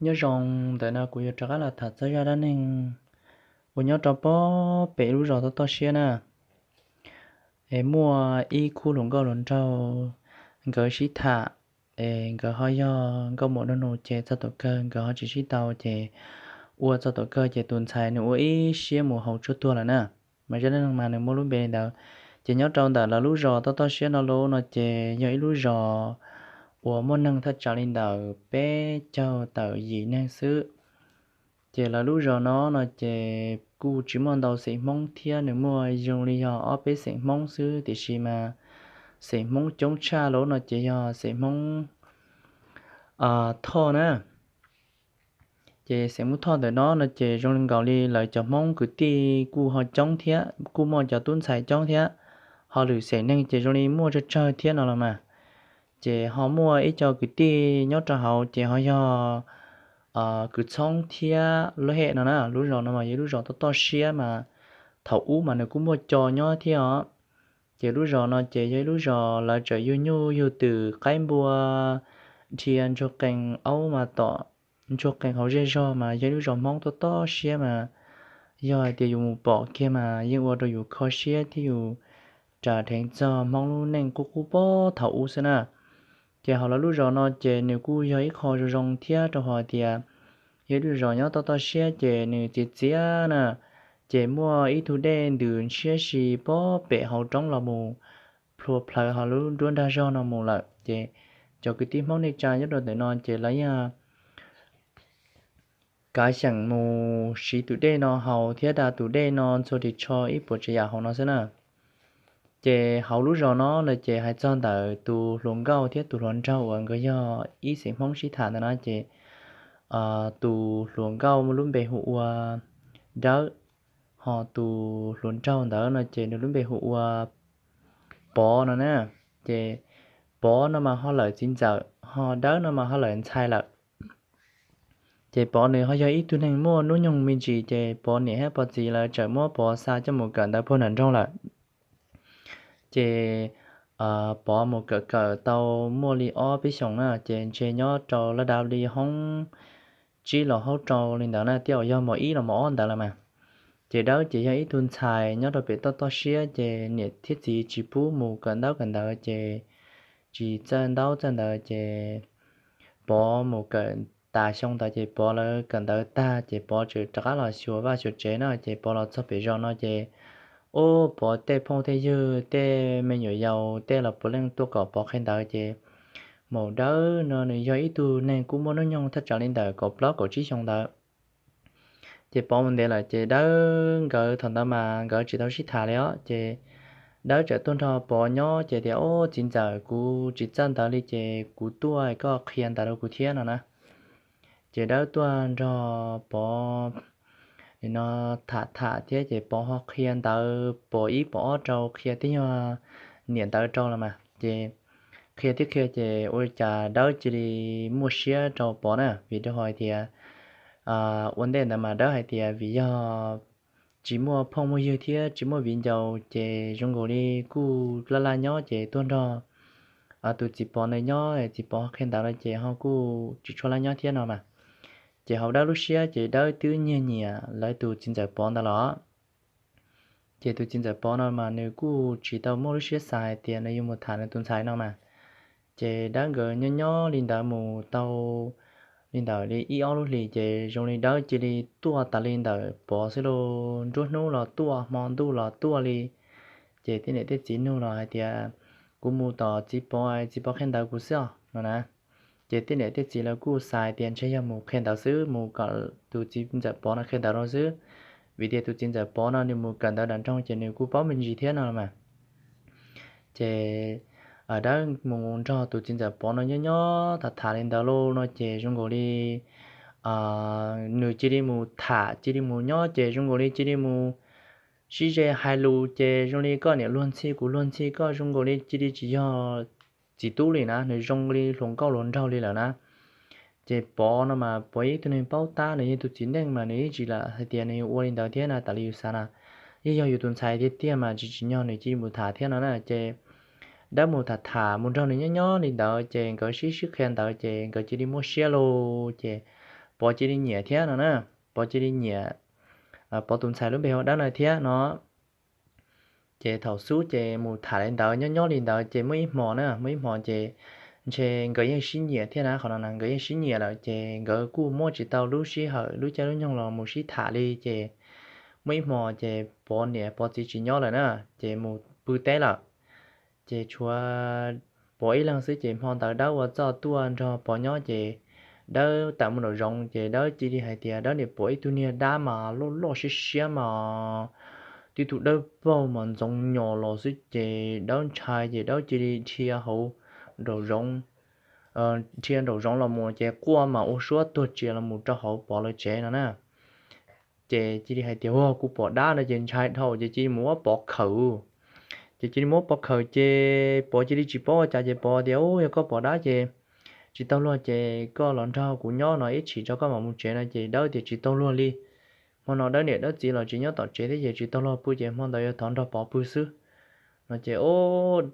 Nyob zoo, ntawm no kuv yuav rov qab los tham txog zaj dab neeg uas nyob rau pob pem lub zos toj toj siab na. Es muaj ib khub hluas nkauj hluas nraug, nkawd sib tham, es nkawd ho yog nkauj muam nraug nus ces txog tom kawg nkawd ho tsis sib tau ces ua txog tom kawg ces tus ntxhais nws ua ib siab mus haus tshuaj tuag lawm na. Mas zaj dab neeg mas nws muaj lub npe li ntawd. Ces nyob rau ntawm lawv lub zos toj toj siab no lauj no ces yog ib lub zos uas muaj neeg thaj tsam li ntawm peb caug tawm yim neeg xwb. Ces lawv lub zos no no ces kuj tsis muaj ntau xeem Hmoob thiab, nws muaj zoo li yog ob peb xeem Hmoob xwb, tiam sis mas xeem Hmoob coob tshaj lauj no ces yog xeem Hmoob Thoj na. Ces xeem Hmoob Thoj ntawm no no ces zoo li nkaus li lawv cov Hmoob kwv tij kuj ho coob thiab, kuj muaj cov tub ntxhais coob thiab, ho lwm xeem neeg ces zoo li muaj tsawg tsawg thiab no los mas. Ces ho muaj ib co kwv tij nyob rau hauv ces ho yog kwv txhoob thiab lub hem no na. Lub zos no mas yog ib lub zos toj toj siab mas thaum ub mas nws kuj muaj co nyob thiab os. Ces lub zos no ces yog ib lub zos lawv tseem yug nyuj yug twm qaib npua, dhia ntsuag qees aub mas tom ntsuag qees hauv zej zog mas yog ib lub zos Hmoob toj toj siab mas yog hais tias yus mus pom kiag mas yeej ua rau yus kho siab thiab yus ras dheev txog Hmoob lub neej qub qub pob thaum ub xwb na. Ces hauv lawv lub zos no ces nws kuj yog ib qho zoo zoo thiab rau qhov tias yog ib lub zos nyob toj toj siab ces nws txias txias na. Ces muaj ib tug dej ntws ntshiab si pob pem hauv roob los mus plhua plhawv hauv lub nruab nrag zog no mus lawm. Ces cov kwv tij Hmoob neej tsa nyob rau ntawm no ces lawv yog kav xyeem mus siv tus dej no haus thiab da tus dej no ntxhua ris tsho ib puas tsav yam hauv no xwb na. Ces hauv lub zos no no ces hais txog ntawm tus hluas nkauj thiab tus hluas nraug uas nkawd yog ib xeem Hmoob sib tham ntawd na ces tus hluas nkauj muaj lub npe hu ua Dawb, ho tus hluas nraug ntawd no ces nws lub npe hu ua Pov no na. Ces Pov no mas ho lawm txiv ntxawm, ho Dawb no mas ho lawm ntxhais lawm. Ces Pov nws ho yog ib tug neeg muaj hnub nyoog me ntsis ces Pov niam thiab Pov txiv lawv txawm muab Pov xa coj mus kawm ntawv puag nram nroog lawm. Ces Pov mus kawm kawm tau muaj li ob peb xyoos na ces ntshe nyob rau laj dab li hoob tsib los hoob rau li ntawd na, tej zaum yog mos ib los mos ob ntawd lawm mas. Ces Dawb ces yog ib tug ntxhais nyob rau pem toj toj siab ces niam thiab txiv tsis pub mus kawm ntaub kawm ntawv ces tsis txawj ntaub txawj ntawv ces Pov mus kawm tas xyoo ntawd ces Pov lawv kawm ntawv tag ces Pov txawm rov qab los xyuas vaj xyuas tsev na ces Pov los txog pem zos no ces ub Pov tej phooj tej ywg tej me nyuam yaus tej los puav leej tuaj kom Pov qhia ntawv ces Maum Dawb no nws yog ib tug neeg kuj muaj hnub nyoog thaj tsam li ntawm kaum plaub kaum tsib xyoo ntawd. Ces Pov mus ntev lawm ces Dawb nkawd thaum ntawd mas nkawd tsis tau sib tham li os ces Dawb txawm tuaj nrog Pov nyob ces tias, Ub, txiv ntxawm, kuv tsis txawj ntawv li ces kuv tuaj koj qhia ntawv rau kuv thiab no na. Ces Dawb tuaj nrog Pov nim no tham tham thiab ces Pov ho qhia ntawv pos ib pos ob rau, qhia tej nyuag niam ntawv rau los mas ces qhia thiab qhia ces ua cas Dawb cia li muaj siab rau Pov na, vim rau qhov hais tias ua ntej ntawd mas Dawb hais tias vim yog tsis muaj phooj muaj ywg thiab tsis muaj viv ncaus ces zoo nkaus li kuj laj laj nyob ces tuaj nrog tus txiv Pov ntawd nyob, txiv Pov qhia ntawv lawm ces ho kuj tsis tshua laj nyob thiab no mas. Ces hauv Dawb lub siab ces Dawb twb nyiag nyiam lawv tus txiv ntxawm Pov ntawd los. Ces tus txiv ntxawm Pov no mas nws kuj tsis tau muaj lub siab xav hais tias nws yuav mus tham nws tus ntxhais no mas. Ces Dawb nkawd nyob nyob li ntawd mus tau li ntawm li ib ob lub hlis ces zoo li Dawb cia li tuaj tas li ntawm Pov xwb lauj, nruab hnub los tuaj, hmo ntuj los tuaj li. Ces tej niam tej txiv nug los hais tias, Kuv mus tom txiv Pov, txiv Pov qhia ntawv kuv xwb os no na. Ces tej niam tej txiv lawv kuj xav hais tias ntshe yog mus qhia ntawv xwb, mus kom tus txiv ntxawm Pov no qhia ntawv rau xwb, vim tias tus txiv ntxawm Pov no nws mus kawm ntawv nram nroog ces nws kuj paub me ntsis thiab no mas. Ces Dawb mus nrog tus txiv ntxawm Pov no nyob nyob tham tham li ntawd lauj no ces zoo nkaus li nws cia li mus tham, cia li mus nyob ces zoo nkaus li cia li mus sib ze hais lus ces zoo li koj niam luag ntxhi kuv luag ntxhi, koj zoo nkaus li cia li tsis yog txiv tub li na, nws zoo li hluas nkauj hluas nraug li lawm na. Ces Pov no mas Pov ib tug neeg paub tab, nws yog tus txiv neej mas nws yeej tsis lam hais tias nws yuav ua li ntawd thiab na, tas li yus xav na, yeej yog yus tus ntxhais tiag tiag mas tsis tsim nyog nws cia li mus tham thiab no na. Ces Dawb mus tham tham mus nrog nws nyob nyob li ntawd ces nkawd sib sib qhia ntawd ces nkawd cia li muaj siab lauj. Ces Pov cia li nyiam thiab no na, Pov cia li nyiam Pov tus ntxhais lub npe hu Dawb no thiab no. Ces thaum xub ces mus tham li ntawd, nyob nyob li ntawd ces muaj ib hmo na, muaj ib hmo ces ntshe nkawd yeej sib nyiam thiab na, qhov no na nkawd yeej sib nyiam lawm ces nkawd kuj muab tsis tau lub sij hawm lub caij lub nyoog los mus sib tham li ces muaj ib hmo ces Pov niam Pov txiv tsis nyob lawm na, ces mus pw teb lawm. Ces tshuav Pov ib leeg xwb ces hmo ntawd Dawb ua txuj tuaj nrog Pov nyob ces Dawb tawm mus nraum zoov ces Dawb cia li hais tias Dawb niam pom ib tug niag dab mas loj loj siab siab mas tib tug dawb paug mas ntxoov nyos los xwb ces Dawb ntshai ces Dawb cia li dhia hauv nraum zoov, dhia nraum zoov los mus ces quaj mas ua suab tuag tsias los mus rau hauv Pov lawv tsev no na. Ces cia li hais tias, Ua, kuv pom dab no ces ntshai dhau ces cia li mus muab Pov khawm. Ces cia li muab Pov khawm ces Pov cia li tsis paub ua cas ces Pov tias, U, yog koj pom dab ces tsis tau luag ces koj los nrog kuv nyob no ib chim tso koj mam mus tsev no ces Dawb tias tsis tau luag li. Hmo no Dawb niam Dawb txiv los tsis nyob tom tsev thiab ces tsis tau luag pw ces hmo ntawd yuav thov nrog Pov pw xwb no ces, u,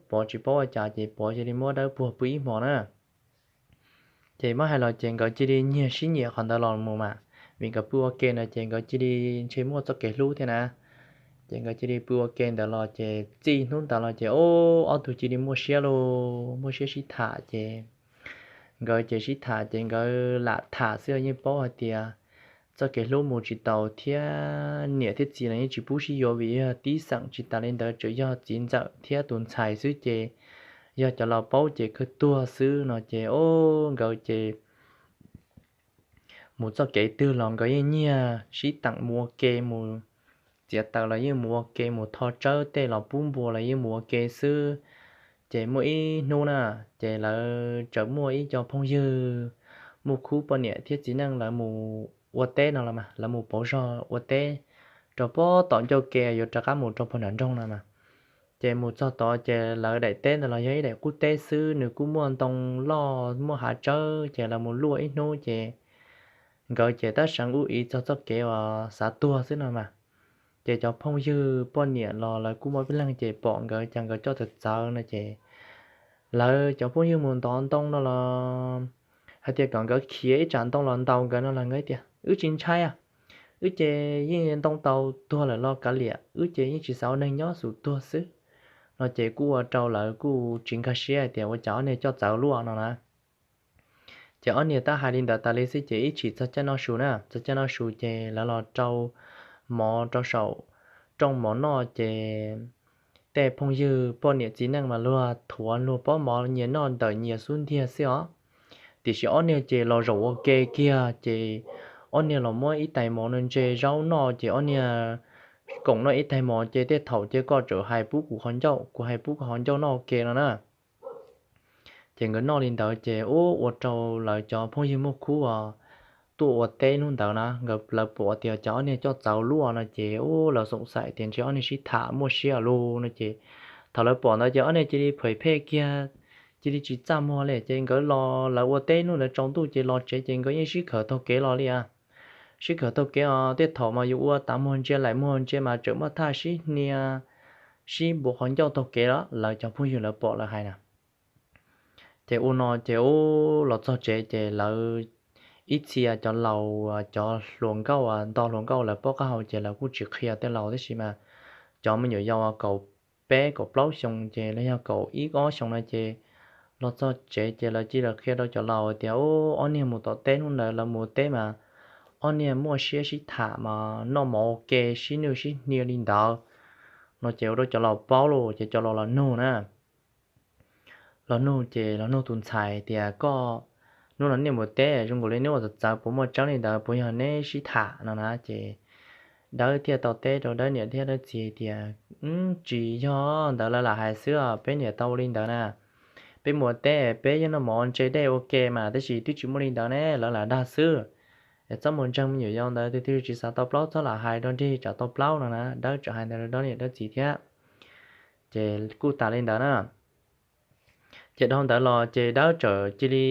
Pov tsis paub ua cas ces Pov cia li muab Dawb puag pw ib hmo na. Ces muab hais los ces nkawd cia li nyiag sib nyiam qhov ntawd los mus mas, vim nkawd pw ua ke no ces nkawd cia li ntshe muaj txoj kev hlub thiab na. Ces nkawd cia li pw ua ke ntawd los ces txij hnub ntawd los ces, u, ob tug cia li muaj siab lauj, muaj siab sib tham ces nkawd ces sib tham ces nkawd lam tham xwb yeej paub hais tias txoj kev hlub mus tsis tau thiab niam thiab txiv los yeej tsis pub sib yuav vim yog tib xeem, tsis tas li ntawd tseem yog txiv ntxawm thiab tus ntxhais xwb ces yog cov laus paub ces kawg tuag xwb no ces, u, nkawd ces mus txoj kev twg los nkawd yeej nyiag sib teem mus ua ke, mus txiav taws los yeej mus ua ke, mus tho tsawb tej los pub npua los yeej mus ua ke xwb. Ces muaj ib hnub na, ces lawv txawm muaj ib co phooj ywg muaj khub poj niam thiab txiv neej lawv mus ua teb no los mas, lawv mus pauv zog ua teb rau pob tom ncauj ke yuav rov qab mus rau pem nram nroog no mas. Ces mus txog tod ces lawv daim teb ntawd los yog ib daim qub teb xwb, nws kuj muaj ntoo loj muaj hav tsawb, ces lawv mus luaj ib hnub ces nkawd ces tab seev ub ib txog txoj kev uas xav tuag xwb no mas. Ces cov phooj ywg poj niam los lawv kuj muaj ib leeg ces pom nkawd ces nkawd coj txawv txawv no ces lawv cov phooj ywg mus ntov ntoo no los hais tias kom nkawd khiav ib tsam ntoo los ntaus nkawd no los nkawd tias, Wb tsis ntshai, wb ces yeej ntoo tau tuag lawm los kav liam, wb ces yeej tsis xav ua neeg nyob xum tuag xwb no ces kuj ua rau lawv kuj tsis nkag siab hais tias ua cas ob niag coj txawv luaj no na. Ces ob niag tab hais li ntawd tas li xwb ces ib chim txog caij noj su na, txog caij noj su ces lawv los rau mov rau saum rooj mov noj ces tej phooj ywg poj niam txiv neej mas luag thuav luag pob mov nyias noj ntawm nyias xub ntiag xwb os. Tiam sis ob niag ces los zaum ua ke kiag ces ob niag los muab ib tais mov no ntse zaub noj ces ob niag koom noj ib tais mov ces tej thaum ces koj txawm hais pub kuv qhov ncauj, kuv hais pub koj qhov ncauj noj ua ke no na. Ces nkawd noj li ntawd ces ub ua rau lawv cov phooj ywg muaj khub uas tuaj ua teb hnub ntawd na, lawv pom tias cov ob niag coj txawv luaj no ces ub lawv xoom xaim tias ntshe ob niag sib tham muaj siab lug no ces thaum lawv pom ntawd ces ob niag cia li phem phem kiag, cia li tsis txaj muag li ces nkawd los lawv ua teb hnub ntawd tsaus ntuj ces los tsev ces nkawd yeej sib khawm taug kev los li. Sib khawm taug kev os, tej thaum mas yus ua tas muag ntsia laim muag ntsia mas tseem muaj thaj sib hnia, sib npuav qhov ncauj taug kev los lawv cov phooj ywg lawv pom lawv hais na. Ces ua no ces ub los txog tsev ces lawv ib txhia cov laus, cov hluas nkauj, nto hluas nkauj lawv paub qab hau ces lawv kuj tsis qhia tej laus tab sis mas cov me nyuam yaus kaum peb kaum plaub xyoo ces los yog kaum ib ob xyoo no ces los txog tsev ces lawv cia li qhia rau cov laus tias ub ob niag mus tom teb hnub ntawd lawv mus ua teb mas ob niag muaj siab sib tham mas noj mov ua ke sib nwj sib hnia li ntawd no ces ua rau cov laus paub los ces cov laus los nug na. Los nug ces los nug tus ntxhais tias koj hnub no nej mus teb zoo nkaus li neb ua txawv txawv puas muaj tseeb li ntawd puas yog neb sib tham no na ces Dawb thiaj tau teb rau Dawb niam thiab Dawb txiv tias tsis yog ntawd lawv lam hais xwb os, peb niam tau ua li ntawd na. Peb mus ua teb peb yeej noj mov ntse dej ua ke mas tab sis twb tsis muaj li ntawd ne, lawv lam dag xwb. Es txhob mus ntseeg me nyuam yaus ntawd, tus twg tsis xav tau plaub txhob lam hais rau nrig tsam tau plaub no na. Dawb txawm hais ntawd rau Dawb niam Dawb txiv thiab. Ces kuj tas li ntawd na. Ces dhau ntawd los ces Dawb txawm cia li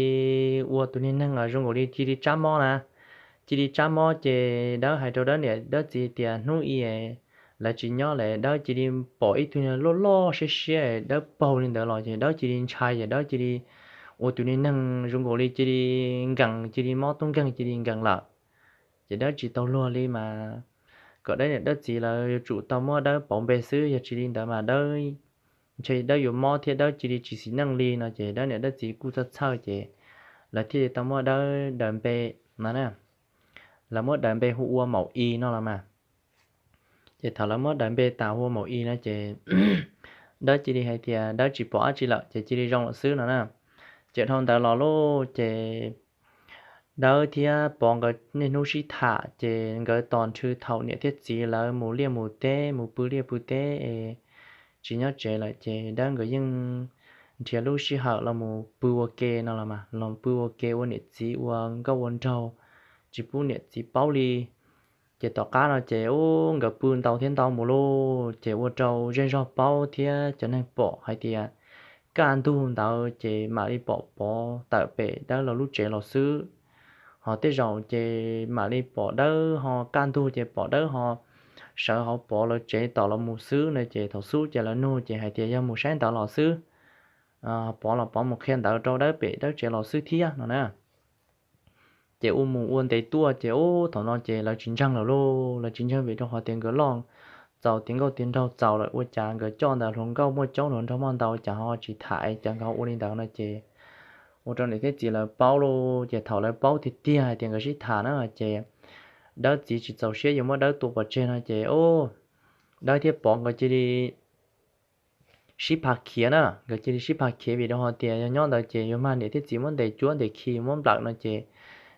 ua tus niag neeg zoo nkaus li cia li tsab mob na. Cia li tsab mob ces Dawb hais rau Dawb niam Dawb txiv tias hnub i lawv tsis nyob lawm Dawb cia li pom ib tug niag loj loj siab siab Dawb paug li ntawd los ces Dawb cia li ntshai ces Dawb cia li ua tus niag neeg zoo nkaus li cia li nkees, cia li mob tub nkeeg cia li nkees lawm. Ces Dawb tsis tau luag li mas kom Dawb niam Dawb txiv lawv yuav tsum tau muab Dawb pauv npe xwb, yog tsis li ntawd mas Dawb ntshe Dawb yuav mob thiab Dawb cia li tsis xis neej li no ces Dawb niam Dawb txiv kuj txhawj txhawj ces lawv thiaj li tau muab Dawb daws npe no na. Lawv muab daws npe hu ua Maum I no los mas. Ces thaum lawv muab daws npe tas hu ua Maum I no ces Dawb cia li hais tias Dawb tsis pom dab tsi lawm ces cia li zoo lawm xwb no na. Ces dhau ntawd los lauj ces Dawb thiab Pov nkawd niaj hnub sib tham ces nkawd tos nrhw thaum niam thiab txiv lawv mus liaj mus teb, mus pw liaj pw teb es tsis nyob tsev lawm ces Dawb nkawd yeej nrhiav lub sij hawm los mus pw ua ke no los mas, los pw ua ke ua niam txiv ua nkauj ua nraug, tsis pub niam txiv paub li. Ces tom qab no ces ub nkawd pw ntau thiab ntau mus lauj, ces ua rau zej zog paub thiab cov neeg pom hais tias kaj ntug ntawd ces mam li pom Pov tawm pem Dawb lawv lub tsev los xwb. Ho tej zaum ces mam li pom Dawb ho kaj ntug ces pom Dawb ho sawv hauv Pov lawv tsev tom los mus xwb no ces thaum xub ces lawv nug ces hais tias yog mus saib ntawv los xwb, Pov los Pov mus qhia ntawv rau Dawb pem Dawb tsev los xwb thiab no na. Ces ua mus ua ntev tuaj ces ub thaum no ces lawv tsis ntseeg lawm lauj, lawv tsis ntseeg vim rau qhov tias nkawd loj txaus tiav nkauj tiav nraug txaus lawm ua cas nkawd coj ntawm hluas nkauj muaj coob hluas nraug muaj ntau cas ho tsis tham es cas nkawd ua li ntawd no ces ua rau niam thiab txiv lawv paub lauj. Ces thaum lawv paub tiag tiag hais tias nkawd sib tham na ces Dawb txiv tsis txaus siab yuav muab Dawb tua pov tseg no ces Dawb thiab Pov nkawd cia li sib phav khiav na, nkawd cia li sib phav khiav vim rau hais tias yog nyob ntawd ces yuav mag niam thiab txiv muab ntes cuab ntes khi muab nplawm no ces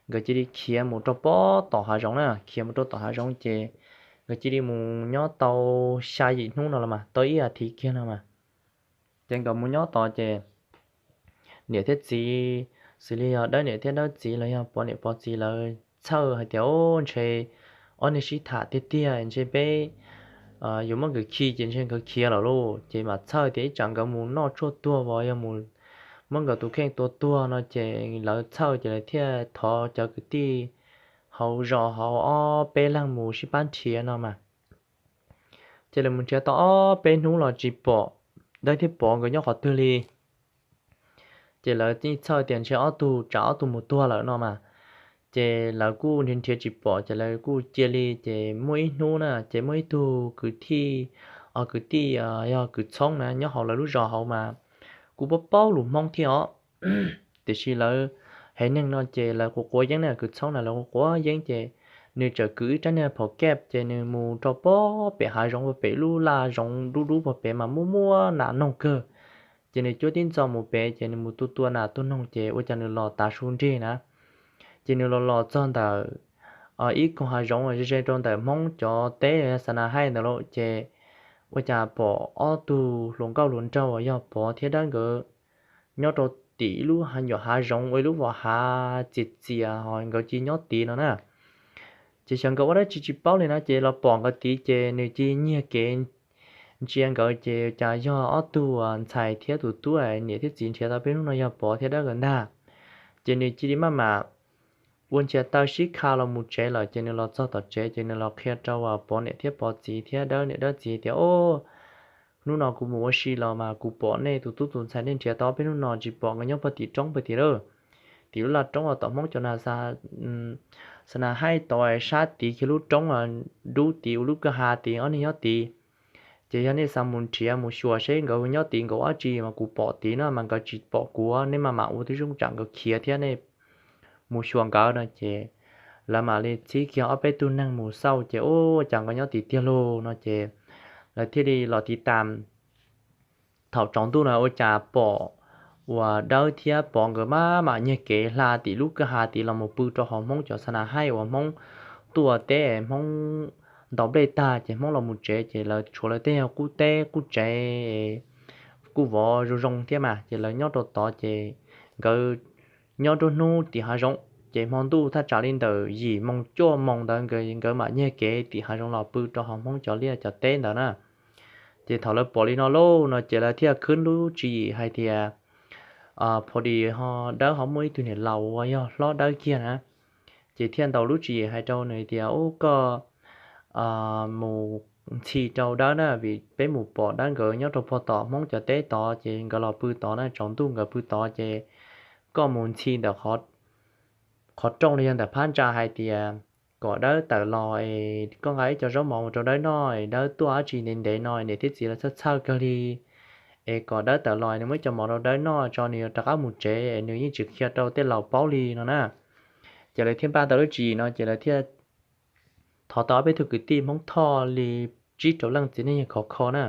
nkawd cia li khiav mus rau pem tom hav zoov na, khiav mus rau tom hav zoov ces nkawd cia li mus nyob tau xya yim hnub no los mas tau ib as thiv kiag no mas. Ces nkawd mus nyob tod ces niam thiab txiv, xws li yog Dawb niam thiab Dawb txiv los yog Pov niam Pov txiv lawv txhawj hais tias o ntshe ob niag sib tham tiag tiag ntshe peb yuav muab nkawd khi ces ntshe nkawd khiav lawm lauj. Ces mam txhawj tias ib tsam nkawd mus noj tshuaj tuag uas yog mus muab nkawd tus kheej tua tuag no ces lawv txhawj ces lawv thiaj thov cov kwv tij hauv zos hauv ob peb leeg mus sib pab nrhiav no mas. Ces lawv mus nrhiav tau ob peb hnub los tsis pom Dawb thiab Pov nkawd nyob qhov twg li. Ces lawv yeej txhawj tias ntshe ob tug tsam ob tug mus tuag lawm no mas. Ces lawv kuj nrhiav nrhiav tsis pom ces lawv kuj cia li, ces muaj ib hnub na ces muaj ib tug kwv tij, o kwv tij yog kwv txhoob na nyob hauv lawv lub zos hauv mas kuj paub paub lus Hmoob thiab os. Tiam sis lawv haiv neeg no ces lawv quav quav yeeb na, kwv txhoob na lawv quav quav yeeb ces nws txawm kwv ib rab niag phom kej ces nws mus rau pem hav zoov pem lub laj zoov dub dub pem mas muaj muaj nas noog kawg. Ces nws cuab tib ntxo mus pem ces nws mus tua tua nas tua noog ces ua cas nws los tav su nrig na. Ces nws los los txog ntawm ib koog hav zoov ze ze rau ntawm Hmoob cov teb xa na haij ntawd lauj ces ua cas pom ob tug hluas nkauj hluas nraug uas yog Pov thiab Dawb nkawd nyob rau tim ib lub nyuam hav zoov ua ib lub vos hav txias txias ho nkawd cia li nyob tid no na. Ces xyov nkawd ua dab tsi tsis paub li na ces los pom nkawd tid ces nws cia li nyiag kev ntsia nkawd ces cas yog ob tug ntxhais thiab tus tub niam thiab txiv nrhiav tau peb hnub no yog Pov thiab Dawb nkawd ntag. Ces nws cia li maj mam ua ntsiag taw sib kha los mus tsev lawm ces nws los txog tom tsev ces nws los qhia rau Pov niam thiab Pov txiv thiab Dawb niam Dawb txiv tias o hnub no kuv mus ua si los mas kuv pom nej tus tub tus ntxhais nej nrhiav tau peb hnub no tsis pom nkawd nyob puag tim roob puag tim lawm. Tim lub laj roob uas tom Hmoob cov na xa na haij tod sab tid kiag lub roob dub tid ua lub kwj ha tid ob niag nyob tid. Ces yog nej xav mus nrhiav mus xyuas seb nkawd nyob tid nkawd ua dab tsi mas kuv pom tid no mas nkawd tsis pom kuv, nej maj mam ua tib zoo tsam nkawd khiav thiab nej mus xyuas nkawd no ces lawv mam li txhib kiag ob peb tug neeg mus xauj ces ua cas nkawd nyob tid tiag lauj no ces lawv thiaj li los tiv tas. Thaum tsaus ntuj no ua cas pom uas Dawb thiab Pov nkawd maj mam nyiag kev hla tim lub kwj ha tid los mus pw rau hauv Hmoob cov xa na haij uas Hmoob tuaj teb Hmoob ntaus nplej tag ces Hmoob los mus tsev ces lawv tshuav lawv tej qub teb qub tsev kuj vov zoo zoo thiab mas ces lawv nyob rau tod ces nkawd nyob nruab hnub tim hav zoov ces hmo ntuj thaj tsam li ntawm yim moos cuaj moos ntawd nkawd mam nyiag kev tim hav zoov los pw rau hauv Hmoob cov liaj cov teb ntawd na. Ces thaum lawv pom li no lauj no ces lawv thiaj khwb lub tswv yim hais tias, pho dis ho Dawb ho muaj ib tug niam laus uas yog hlob Dawb kiag na, ces thiaj ntaus lub tswv yim hais rau nws tias, ub, koj mus ntxhi rau Dawb na, vim peb mus pom Dawb nkawd nyob rau puag tom Hmoob cov teb tod ces nkawd los pw tod na, tsaus ntuj nkawd pw tod ces koj mus ntxhi ntawm qhov rooj los yog ntawm phab ntsa hais tias kom Dawb tawm los es koj nqa ib co zaub mov mus rau Dawb noj es Dawb tuaj dab tsi ntev ntev no niam thiab txiv lawv txhawj txhawj kawg li, es kom Dawb tawm los nws muab ib co mov rau Dawb noj tso nws yuav rov qab mus tsev es nws yeej tsis qhia rau tej laus paub li no na. Ces lawv thiaj npaj tau lub tswv yim no ces lawv thiaj thov tau ob peb tug kwv tij Hmoob Thoj li tsib rau leej txiv neej yog khov kho na.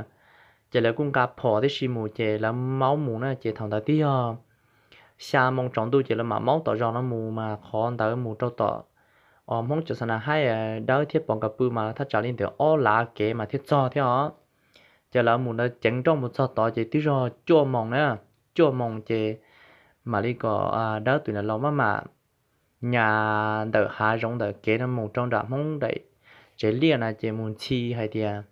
Ces lawv kuj nqa phom tib si mus ces lawv maub mus na ces thaum ntawd twb yog xya moo tsaus ntuj ces lawv mam maub tom zos no mus mas qhov ntawd mus rau tom Hmoob cov xa na haib Dawb thiab Pov nkawd pw mas thaj tsam li ntawm ob lav kev mas thiaj txog thiab os. Ces lawv mus ntawd ceev nrooj mus txog tod ces twb yog cuaj moos na, cuaj moos ces mam li kom Dawb tus niam laus maj mam nyas ntawm hav zoov ntawm kev no mus rau nram Hmoob daim tsev liaj na ces mus ntxhi hais tias,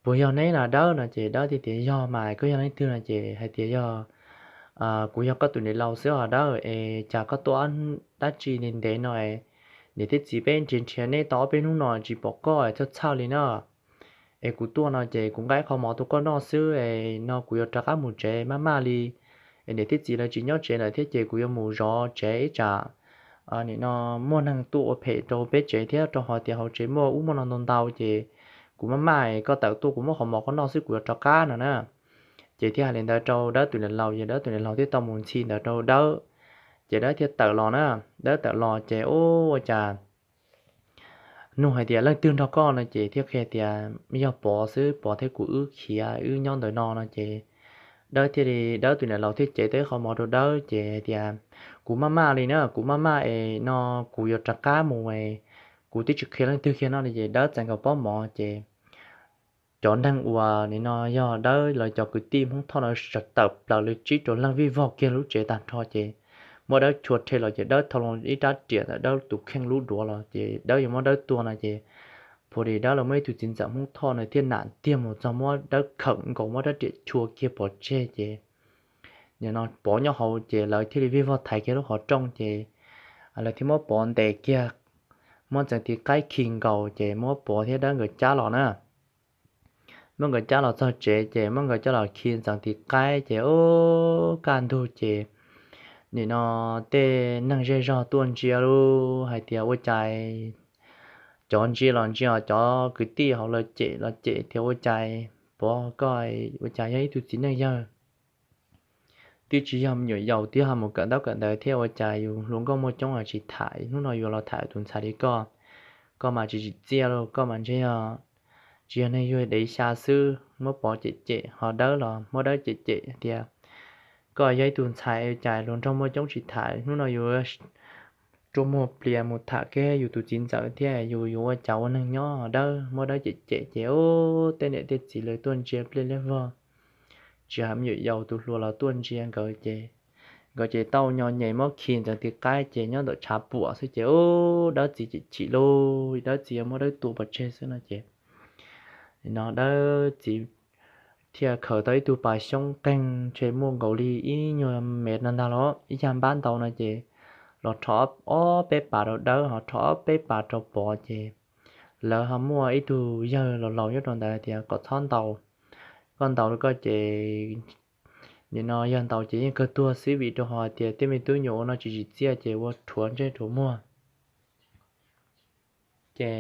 puas yog neb na Dawb no ces Dawb thiaj tias yog mas koj yog leej twg no ces hais tias yog, kuv yog koj tus niam laus xwb os Dawb es cas koj tuaj dab tsi ntev ntev no es niam thiab txiv peb nrhiav nrhiav neb tau ob peb hnub no tsis pom koj es txhawj txhawj li na. Es kuv tuaj no ces kuv nqa ib qho mov tuaj koj noj xwb es no kuv yuav rov qab mus tsev maj maj li. Es niam thiab txiv lawv tsis nyob tsev lawm thiab ces kuv yuav mus zov tsev ib tsam nim no muaj neeg tuaj ua phem rau peb tsev thiab rau qhov tias hauv tsev muaj ub muaj no ntau ntau ces kuv maj maj es koj tawm tuaj kuv muab qhov mov koj noj xwb kuv yuav rov qab no na. Ces thiaj hais li ntawd rau Dawb tus niam laus ces Dawb tus niam laus thiaj tau mus ntxhi ntawd rau Dawb. Ces Dawb thiaj tawm los na, Dawb tawm los ces ua cas nug hais tias leej twg nrog koj no ces thiaj qhia tias yog Pov xwb, Pov thiab kuv wb khiav wb nyob ntawm no no ces Dawb thiaj li, Dawb tus niam laus thiaj cev tau ib qho mov rau Dawb ces hais tias kuv maj maj li na, kuv maj maj es no kuv yuav rov qab mus es kuv twb tsis qhia leej twg kiag no li ces Dawb txais nkaus pob mov ces cov neeg uas nim no yog Dawb lawv cov kwv tij Hmoob Thoj no tawm plaws li tsib rau leej vij vog kiag lub tsev tag nrho ces muab Dawb chua rhe los ces Dawb thau loo ib rab riam ntawm Dawb tus kheej lub duav los ces Dawb yuav muab Dawb tua no ces phu di Dawb los muaj ib tug txiv ntxawm Hmoob Thoj no thiaj nam tiag mus txog muab Dawb khawm nkaus muab rab riam chua kiag pov tseg ces nim no Pov nyob hauv ces lawv thiaj li vij vog thaiv kiag lub qhov rooj ces lawv thiaj muab Pov ntes kiag, muab Ntxeev Tiv Qaib khi nkaus ces muab Pov thiab Dawb nkawd cab los na. Muab nkawd cab los txog tsev ces muab nkawd coj los khi Ntxeev Tiv Qaib ces ub kaj ntug ces nim no tej neeg zej zog tuaj ntsia lub hais tias ua cas cov ntsia los ntsia cov kwv tij hauv lawv cem los cem tias ua cas Pov koj ua cas yog ib tug txiv neej yawg twb tsis yog me nyuam yaus twb ho mus kawm ntaub kawm ntawv thiab ua cas yus hluas nkauj muaj coob los tsis tham, hnub no yuav los tham tus ntxhais li koj, koj mas tsis tsim txiaj lauj, koj mas ntshe yog tsis yog neeg yuag dev xya xwb. Muab Pov cem cem ho Dawb los muab Dawb cem cem tias koj yog ib tug ntxhais ua cas hluas nraug muaj coob tsis tham, hnub no yus rua muag plias mus tham kiag yus tus txiv ntxawm thiab yus yuav ua cas ua neeg nyob. Dawb muab Dawb cem cem ces ub tej niam tej txiv lawv tuaj ntsia pliaj liab vog, tsis hais me nyuam yaus tus hluas los tuaj ntsia nkawd ces nkawd ces tau nyo nyem muab khi Ntxeev Tiv Qaib ces nyob ntawm tshav puam xwb ces ub Dawb txiv cem chim lauj, Dawb txiv yuav muab Dawb tua pov tseg xwb no ces no Dawb txiv thiaj khaws tau ib tug pas xyoob qeeg ntshe muaj nkaus li ib nyuag mev no ntag los ib yag npab ntau no ces los rho ob peb pas rau Dawb ho rho ob peb pas rau Pov ces lawv ho muaj ib tug yawg laus laus nyob rau ntawd tias kom txhob ntaus, koj ntaus li koj ces nim no yog ntaus ces yeej kawg tuag xwb vim rau hais tias tej me tub nyuam ua no tsis tsim txiaj ces ua rhuav ntsej rhuav muag. Ces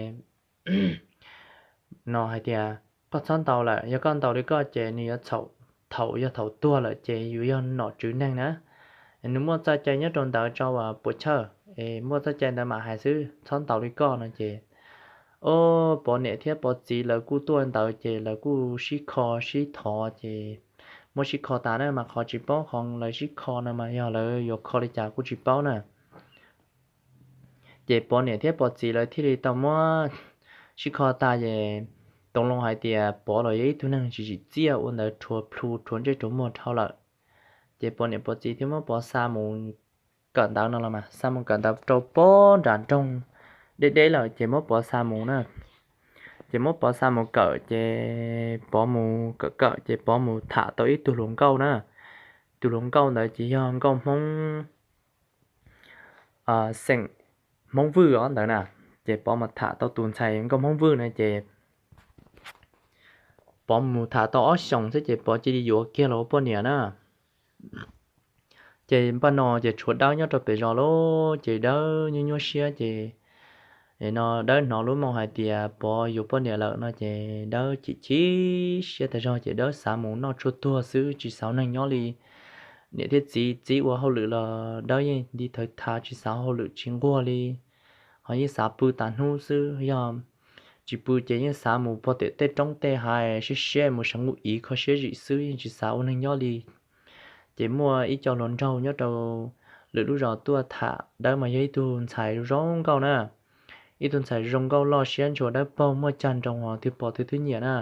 no hais tias koj txhob ntaus lawm, yog koj ntaus li koj ces nws yuav txhaum, thaum yog thaum tuag lawm ces yus yog nom tswv neeg na, nws muaj txoj cai nyob rau ntawd tso as puas chawj, es muaj txoj cai ntawd mam hais xwb, txhob ntaus li koj no ces o Pov niam thiab Pov txiv lawv kuj tuaj ntawd ces lawv kuj sib kho sib thov ces muab sib kho tas na mas qhov tsis paub qhov lawv sib kho no mas yog lawv yuav kho li cas kuj tsis paub na. Ces Pov niam thiab Pov txiv lawv thiaj li tau muab sib kho tas ces tau loo hais tias Pov los yog ib tug neeg tsis tsim txiaj ua ntawd rhuav plhu rhuav ntsej rhuav muag dhau lawm. Ces Pov niam Pov txiv thiaj muab Pov xa mus kawm ntawv no los mas xa mus kawm ntawv rau pob nram nroog deb deb lawm ces muab Pov xa mus na. Ces muab Pov xa mus kawm ces Pov mus kawm kawm ces Pov mus tham tau ib tug hluas nkauj na. Tus hluas nkauj ntawd ces yog nkauj Hmoob xeem Hmoob Vwj os ntawd na. Ces Pov mus tham tau tus ntxhais nkauj Hmoob Vwj na ces Pov mus tham tau ob xyoos xwb ces Pov cia li yuav kiag los ua poj niam na. Ces npaj no ces tshuav Dawb nyob rau pem zos lauj, ces Dawb nyuaj nyuaj siab ces no Dawb hnov lub moo hais tias Pov yuav poj niam lawm no ces Dawb chim chim siab tag zog ces Dawb xav mus noj tshuaj tuag xwb tsis xav ua neeg nyob li. Niam thiab txiv txib ua hauj lwm los Dawb yeej nti thawv thav tsis xav hauj lwm tsis nquag li, ho yeej xav pw tas hnub xwb, yog tsis pw ces yeej xav mus puag tim tej roob tej hav siab siab mus seev ua iv kho siab zim xwb yeej tsis xav ua neeg nyob li. Ces muaj ib co hluas nraug nyob rau lwm lub zos tuaj tham Dawb mas yog ib tug ntxhais zoo nkauj na, ib tug ntxhais zoo nkauj loj siab ntshua dawb paug muaj cag nroos ho twg pom twg twb nyiam na.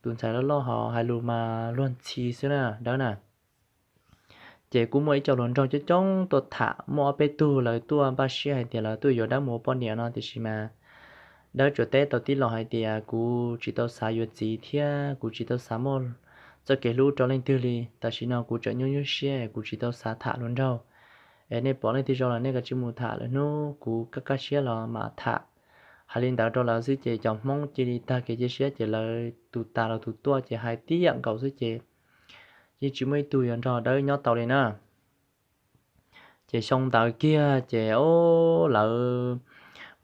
Tus ntxhais loj loj ho hais lus mas luag ntxhi xwb na Dawb na. Ces kuj muaj ib co hluas nraug coob coob tuaj tham, muaj ob peb tug lawv tuaj npaj siab hais tias lawv tuaj yuav Dawb mus ua poj niam no tiam sis mas Dawb tsuas teb tau tib los hais tias kuv tsis tau xav yuav txiv thiab kuv tsis tau xav muaj txoj kev hlub rau leej twg li, tam sim no kuv tseem nyuaj nyuaj siab kuv tsis tau xav tham hluas nraug. Es nej pom leej twg zoo los nej kav tsij mus tham, lwm hnub kuv kaj kaj siab los mam tham. Hais li ntawd rau lawv xwb ces cov Hmoob cia li tag kev cia siab ces lawv tus tas los tus tuaj ces hais tib yam nkaus xwb ces yeej tsis muaj ib tug yuav nrog Dawb nyob tau li na. Ces xyoo ntawd kiag ces o, lawv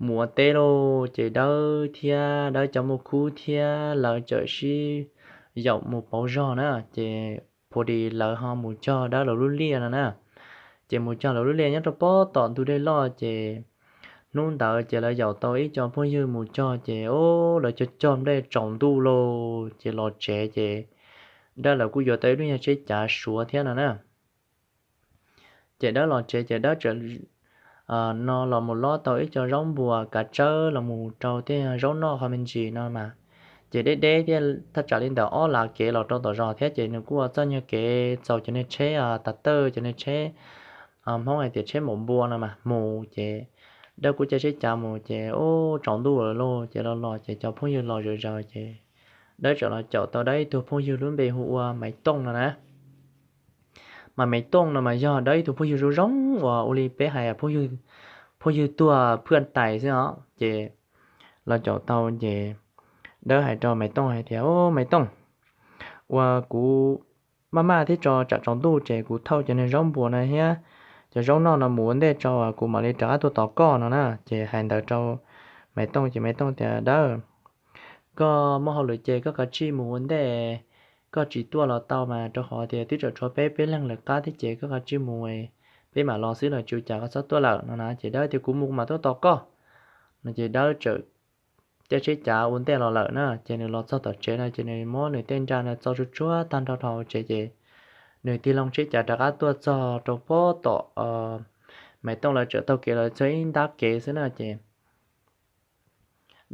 mus ua teb lauj, ces Dawb thiab Dawb cov muaj khub thiab lawv txawm sib yaum mus pauv zog na, ces phu dis lawv ho mus cog Dawb lawv lub liaj no na. Ces mus cog lawv lub liaj nyob rau pob tom ntug dej loj ces hnub ntawd ces lawv yaum tau ib co phooj ywg mus cog ces o, lawv cog cog nplej tsaus ntuj lauj ces los tsev ces Dawb lawv kuj yuav tau ib lub nyuag tsheb cav Suav thiab no na. Ces Dawb los tsev ces Dawb txawm no los mus lob tau ib co zaub npuas kav tsawb los mus rau tej zaub noj qhov me ntsis no mas, ces deb deb thiab thaj tsam li ntawm ob lav kev los rau tom zos thiab ces nws kuj ua txoj nyuag kev txaus cov niag tsheb tas tawj, cov niag tsheb Hmoob hais tias tsheb maum npua no mas mus ces Dawb kuj caij tsheb cav mus ces ub tsaus ntuj lawm lauj ces los los ces cov phooj ywg los zom zaws ces Dawb txawm los caum tau Dawb ib tug phooj ywg lub npe hu ua Maiv Tooj no na. Mas Maiv Tooj no mas yog Dawb ib tug phooj ywg zoo zoo uas ua li peb hais phooj ywg tuag phwj tais xwb os. Ces los caum tau ces Dawb hais rau Maiv Tooj hais tias, Maiv Tooj, ua kuv maj maj thiab tso tsam tsaus ntuj ces kuv thauj cov niag zaub npuas no thiab cov zaub noj no mus ua ntej tso kuv mam li rov qab tuaj tos koj no na. Ces hais ntawd rau Maiv Tooj ces Maiv Tooj tias, Dawb, koj muaj hauj lwm ces koj kav tsij mus ua ntej, koj tsis tuaj los tau mas rau qhov tias twb tseem tshuav peb peb leeg lawv qab thiab ces koj kav tsij mus, peb mam los xwb los tsis ua cas koj txhob tuaj lawm no na. Ces Dawb tias, Kuv mus kuv mam tuaj tos koj no. Ces Dawb txawm caij tsheb cav ua ntej los lawm na. Ces nws los txog tom tsev no ces nws muab nws tej nra no txo tsuag tsuag tag nrho rau hauv tsev ces nws tig loo tsheb cav rov qab tuaj txog rau pob tom Maiv Tooj lawv tseem taug kev los txog ib ntab kev xwb na. Ces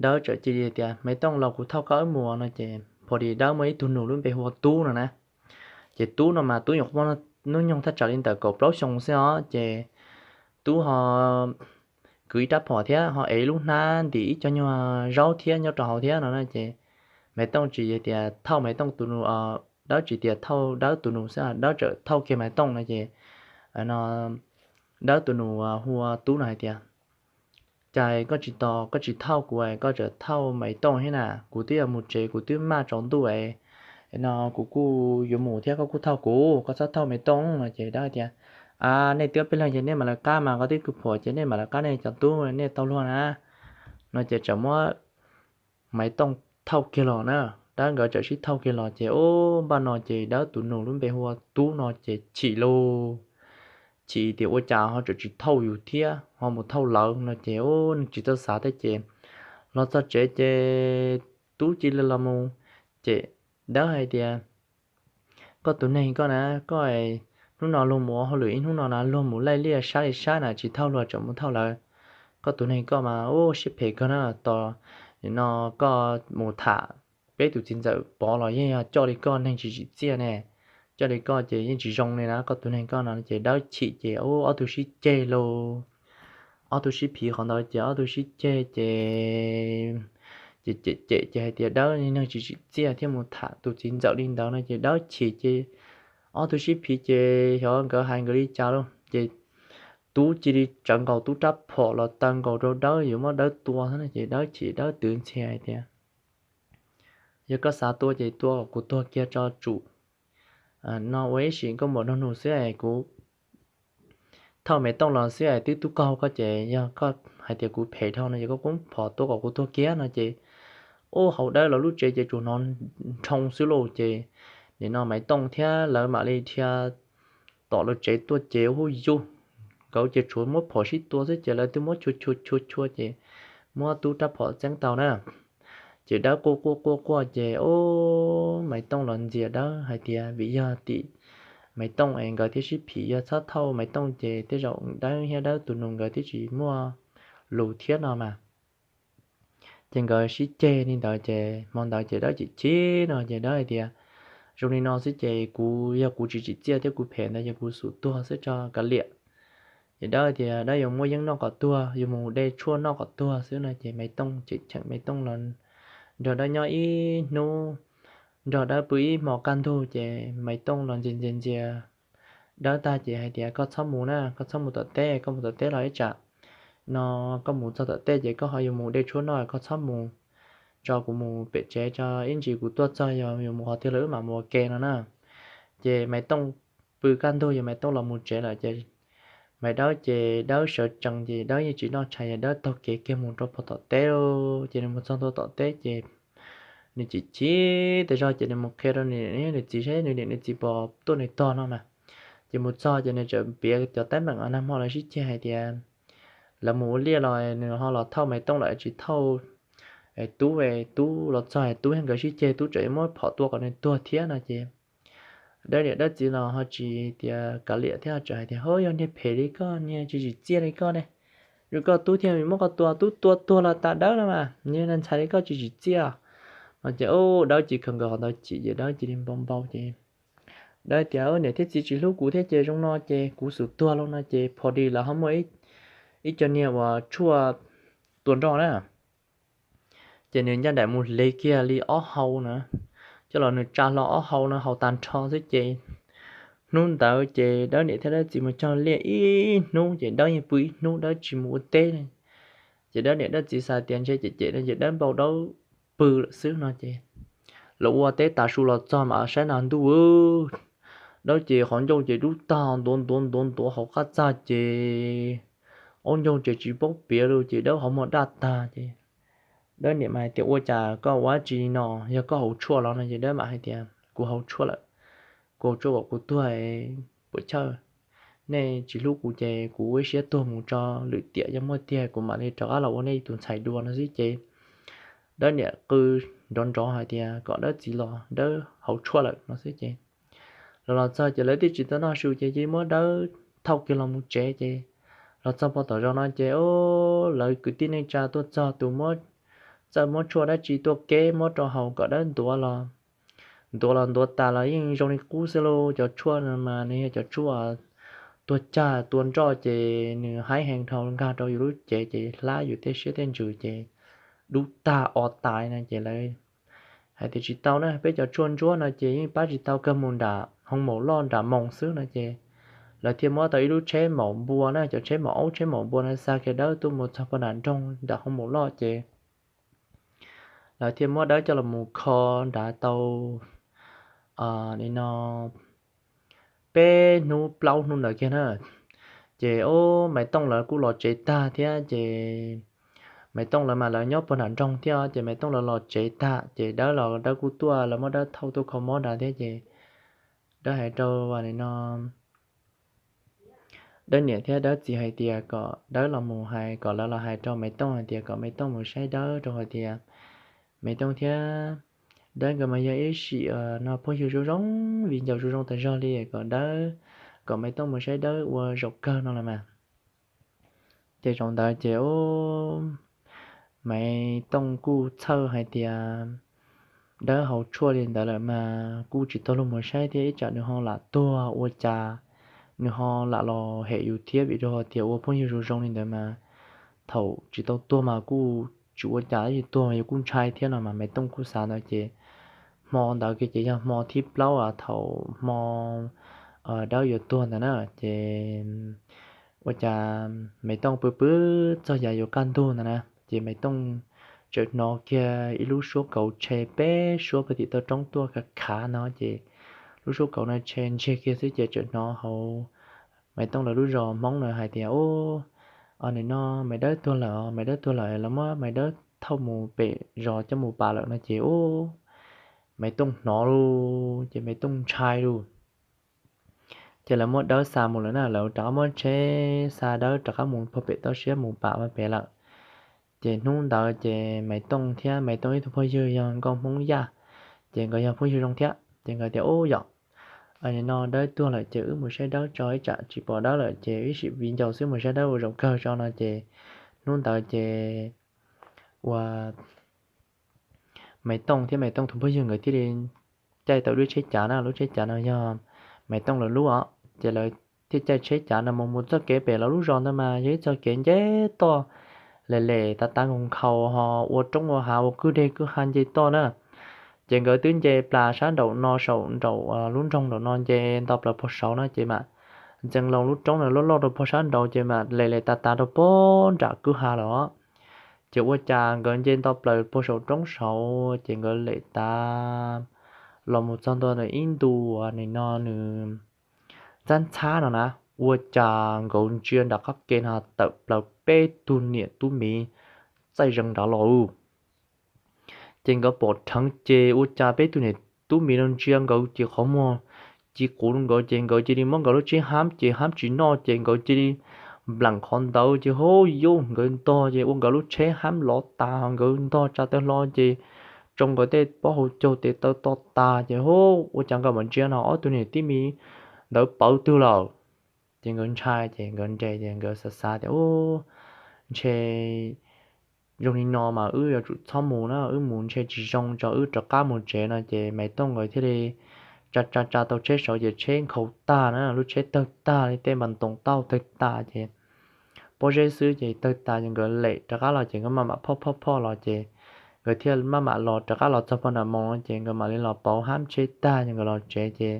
Dawb txawm cia li tias, Maiv Tooj, los kuv thauj koj wb mus no. Ces phu dis Dawb muaj ib tug nus lub npe hu ua Tub no na. Ces Tub no mas Tub nyuam qhuav muaj hnub nyoog thaj tsam li ntawm kaum plaub xyoo xwb os. Ces Tub ho kwv ib rab phom thiab ho ev lub hnab ntim ib co nyuag zaub thiab nyob rau hauv thiab no na. Ces Maiv Tooj tsis tias thauj Maiv Tooj tus nus, Dawb tsis tias thauj Dawb tus nus xwb, Dawb txawm thauj kiag Maiv Tooj no. Ces no Dawb tus nus hu ua Tub no hais tias, Cas koj tsis tos, koj tsis thauj kuv, koj txawm thauj Maiv Tooj thiab na? Kuv twb yuav mus tsev, kuv twb maj tsaus ntuj no, kuv kuj yuav mus thiab koj kuj thauj kuv, koj txhob thauj Maiv Tooj no. Ces Dawb tias, A, nej twb ob peb leeg ces nej mam lawv qab mas, koj twb kwv phom ces nej mam lawv qab nej cov tub nej tau luag na no. Ces txawm muab Maiv Tooj thauj kiag los na. Dawb nkawd txawm sib thauj kiag los ces ub npaj no ces Dawb tus nus lub npe hu ua Tub no ces chim lauj. Chim tias ua cas ho txawm tsis thauj yus thiab ho mus thauj lawv no ces ub nws tsis txawj xav thiab ces los txog tsev ces Tub cia li los mus. Ces Dawb hais tias, Koj tus neeg koj na, koj hnub no luag mus ua hauj lwm ib hnub no na, luag mus laij liaj sab li sab na, tsis thauj luag tseem mus thauj lawv. Koj tus neeg koj mas ub siab phem kawg na, tos no koj mus tham peb tus txiv ntxawm Pov los yeej yog coj li koj neeg tsis tsim txiaj ne, coj li koj ces yeej tsis zoo li na koj tus neeg koj no. Ces Dawb chim ces ub ob tug sib ceg lauj. Ob tug sib phiv qhov ntawd ces ob tug sib ceg ces ces cem cem ces hais tias Dawb neeg tsis tsim txiaj thiab mus tham tus txiv ntxawm li ntawd no ces Dawb chim ces ob tug sib phiv ces xyov nkawd hais nkawd li cas lauj ces Tub cia li tsawv nkaus Tub rab phom los taw nkaus rau Dawb yuav muab Dawb tua xwb no ces Dawb chim Dawb twv ntxhi hais tias, Yog koj xav tua ces tua kom kuv tuag kiag tso tsum, no ua ib sim nkauj muam nraug nus xwb es kuv thauj Maiv Tooj los xwb es twb tub kaug koj ces yog koj hais tias kuv phem dhau no ces koj kuj phom tua kom kuv tuag kiag no ces, ub, hauv Dawb lawv lub tsev ces tsuas hnov nrhoo xwb lauj ces nim no Maiv Tooj thiab lawv mam li dhia tom lawv tsev tuaj ces ub yus, nkawd ces tsuas muab phom sib tua xwb ces lawv twb muab chua chua chua chua ces muab tub rab phom txeeb tau na. Ces Dawb quaj quaj quaj quaj ces ub, Maiv Tooj los ntxias Dawb hais tias vim yog tim Maiv Tooj es nkawd thiaj sib phim, yog txhob thauj Maiv Tooj ces tej zaum Dawb thiab Dawb tus nus nkawd twb tsis muaj lus thiab no mas. Ces nkawd sib ceg li ntawd ces hmo ntawd ces Dawb chim chim no ces Dawb hais tias, zoo li no xwb ces kuv, yog kuv tsis tsim txiaj thiab kuv phem ntawd ces kuv xum tuag xwb tso kav liam. Ces Dawb tias Dawb yuav muab yeeb noj kom tuag, yuav mus de tshuaj noj kom tuag xwb no ces Maiv Tooj cheem cheem Maiv Tooj los nrog Dawb nyob ib hnub, nrog Dawb pw ib hmo kaj ntug ces Maiv Tooj los ntxias ntxias ntxias Dawb tag ces hais tias koj txhob mus na, koj txhob mus tom teb, koj mus tom teb los ib tsam no koj mus txog tom teb ces koj ho yuav mus de tshuaj noj, koj txhob mus, tso kuv mus pem tsev tso, ib ntsis kuv tuaj txog yog yuav mus qhov twg los wb mam mus ua ke no na. Ces Maiv Tooj pw kaj ntug ces Maiv Tooj los mus tsev lawm ces Maiv Dawb ces Dawb sawv tsees ces Dawb yeej tsis noj tshais, yog Dawb taug kev kiag mus rau puag tom teb ces nws mus txog ntua tom teb ces nws chim chim tas zog ces nws mus qhia rau nws niam nws txiv saib nws niam nws txiv puas tuaj nws tog no mas. Ces mus txog ces nws txawm piav cov teeb meem nag hmo lawv sib ceg hais tias lawv mus ua liaj los nws ho los thauj Maiv Tooj lawm tsis thauj tub, tub los txog tub thiab nkawd sib ceg, tub tseem yuav muab phom tua kom nws tuag thiab no ces Dawb niam Dawb txiv los ho tsis tias kav liam thiab ho tseem hais tias ho yog niag phem li koj, niag tsis tsim txiaj li koj ne, zoo koj tub thiaj muab koj tua, tub tua tuag los tas Dawb los mas, niag ntxhais li koj tsis tsim txiaj no ces Dawb cia li khaws nkawd qhov ntawd chim ces Dawb cia li npau npau ces Dawb tias niam thiab txiv tsis hlub kuv thiab ces zoo no ces kuv xum tuag los no ces pho dis lawv ho muaj ib co niag uas tshuaj tua nroj na. Ces nws ncaj nraim mus hliv kiag li ob hau na, coj los nws tsa hlo ob hau no hau tag nrho xwb ces hnub ntawd ces Dawb niam thiab Dawb txiv mus cog liaj ib hnub ces Dawb yeej pw ib hnub, Dawb tsis mus ua teb. Ces Dawb niam Dawb txiv xav tias ntshe cem cem no ces Dawb npau Dawb pw lawm xwb no ces lawv ua teb tas su los txog mas saib nas ntuj, Dawb ces qhov ncauj ces dub tag ntuav ntuav ntuav ntuav hauv qab txaj ces ob ncauj ces tsis paub piav li ces Dawb qhov muag daj tag ces Dawb niam mas hais tias ua cas koj ua dab tsi no, yog koj haus tshuaj los no ces Dawb mam hais tias kuv haus tshuaj lawm, kuv haus tshuaj kom kuv tuag, puas chawj, nej tsis hlub kuv ces kuv ua ib siab tuag mus tso, lwm tiam yog muaj tiag kuv mam li rov qab los ua nej tus ntxhais dua no xwb ces Dawb niam qw nrov nrov hais tias kom Dawb txiv los, Dawb haus tshuaj lawm no xwb ces los los txog ces lawv twb tsis tau noj su ces cia muab Dawb thauj kiag los mus tsev ces los txog puag tom zos no ces lawv kwv tij neej tsa tuaj txog tus muab, txawj muab tshuaj dab tsi tuaj keb muab rau haus kom Dawb ntuav los, ntuav los ntuav tas los yeej zoo li qub xwb lauj. Cov tshuaj no mas nws yog cov tshuaj tua cag tua nroj ces nws haib heev dhau, nkag rau yus lub cev ces hlab yus tej siab tej ntsws ces dub tag o tas no ces lawv hais tias tsis tau na, peb cov tshuaj ntsuab no ces yeej pab tsis tau, kawg mus nram hoo maum loj nram moos xwb no ces lawv thiaj muab tau ib lub tsheb maum npua na, cov tsheb maum aub tsheb maum npua no xa kiag Dawb tuaj mus txog puag nram nroog nram hoo maum loj ces lawv thiaj muab Dawb coj los mus kho nrad tau li no peb hnub plaub hnub ntawd kiag na. Ces ub, Maiv Tooj lawv kuj los tsev tag thiab ces Maiv Tooj lawv mas lawv nyob puag nram nroog thiab ces Maiv Tooj lawv los tsev tag ces Dawb los Dawb kuj tuaj, lawv muab Dawb thauj tuaj kho mob nrad thiab ces Dawb hais rau li no Dawb niam thiab Dawb txiv hais tias kom Dawb los mus hais, kom lawv los hais rau Maiv Tooj hais tias kom Maiv Tooj mus saib Dawb rau hais tias Maiv Tooj thiab Dawb nkawd mas yog ib sim no phooj ywg zoo zoo, viv ncaus zoo zoo tas zog li, kom Dawb, kom Maiv Tooj mus saib Dawb ua zaum kawg no los mas. Ces zaum ntawd ces ub, Maiv Tooj kuj txhawj hais tias Dawb haus tshuaj li ntawd lawm mas kuj tsis tau luag mus saib thiab, ib tsam nws ho lam tuag ua cas nws ho lam los hem yus thiab, vim rau tias ua phooj ywg zoo zoo li ntawd mas thaum tsis tau tuag mas kuj tsis ua cas, ib tsam tuag mas yus kuj ntshai thiab no mas Maiv Tooj kuj xav ntawd ces hmo ntawd kiag ces yog hmo thib plaub thaum hmo Dawb yuav tuag ntawd na ces ua cas Maiv Tooj pw pw txog yav yuav kaj ntug ntawd na ces Maiv Tooj tseem hnov kiag ib lub suab kauv tshe peb suab pem tim toj roob tuaj khav khav no ces lub suab kauv no tshe ntsiag kiag xwb ces tseem hnov hauv Maiv Tooj lawv lub zos Hmoob na hais tias, Ub, nim no Maiv Dawb tuag lawm, Maiv Dawb tuag lawm, lawv muab Maiv Dawb thauj mus pem zos coj mus pam lawm no ces ub, Maiv Tooj hnov lawm ces Maiv Tooj ntshai lawm. Ces lawv muab Dawb xa mus lawm na, lawv rov qab muab tsheb xa Dawb rov qab mus puag pem toj siab mus pam pem lawm. Ces hnub ntawd ces Maiv Tooj thiab Maiv Tooj ib tug phooj ywg yog nkauj Hmoob Yaj, ces nkawd yog phooj ywg zoo thiab ces nkawd tias, Ub yom, nim no Dawb tuag lawm ces wb mus saib Dawb tso, ib tsam tsis pom Dawb lawm ces wb sim viv ncaus xwb, mus saib Dawb ua zaum kawg tso no ces hnub ntawd ces ua Maiv Tooj thiab Maiv Tooj tus phooj ywg nkawd thiaj li caij tau lub tsheb cav na, lub tsheb cav no yog Maiv Tooj lawv lub os, ces lawv thiaj caij tsheb cav no mus mus txoj kev pem lawv lub zos ntawd mas yog ib txoj kev nce toj, lem lem tav tav nkaus nkhaus ho ua roob ua hav ua kwj deg kwj ha nce toj na. Ces nkawd twb nce plas sab nraum no saum nraum lub nroog nraum no nce nto plaws puag saud na ces mam ntxeev loo lub roob na loj loj rau puag sab nraud ces mam lem lem tav tav rau puag nram kwj ha lawm os. Ces ua cas nkawd nce nto plaws puag saum roob saud ces nkawd lem tav los mus txog ntua ib ntu nim no nws ntxhab ntxhab no na, ua cas nkawd ntsia nram qab ke no tawm plaws peb tug niam tub miv txaij zees nrad los. Ces nkawd pom dheev ces ua cas peb tug niam tub miv no ntsia nkawd ces qhov muag ci quv rau nkawd ces nkawd cia li muab nkawd lub tsheb hab ces hab tsis noj ces nkawd cia li npleem qhov ntawd ces hub yub nkawd ntog ces ua nkawd lub tsheb hab lov tas, nkawd ntog tsa taw hlo ces tsoo nkawd tej pob hau caug tes taw to tas ces hub ua cas nkawd mam ntsia no ob tug niam tub miv ntawd pawv twg lawm. Ces nkawd ntshai ces nkawd nres ces nkawd xav xav tias, Ub, ntshe zoo li no mas wb yuav tsum txhob mus na, wb mus ntshe tsis zoo, tso wb rov qab mus tsev no ces Maiv Tooj nkawd thiaj li tsa tsa tsa tau tsheb saud ces tsheb nkhaus tag na, lub tsheb tawg tag li, tej npas ntoos tauj tawg tas ces pob zeb xwb ces tawg tas ces nkawd lem rov qab los ces nkawd maj mam phoj phoj phoj los ces nkawd thiaj maj mam los rov qab los txog pog nram moos no ces nkawd mam li los pauv hab tsheb tag ces nkawd los tsev ces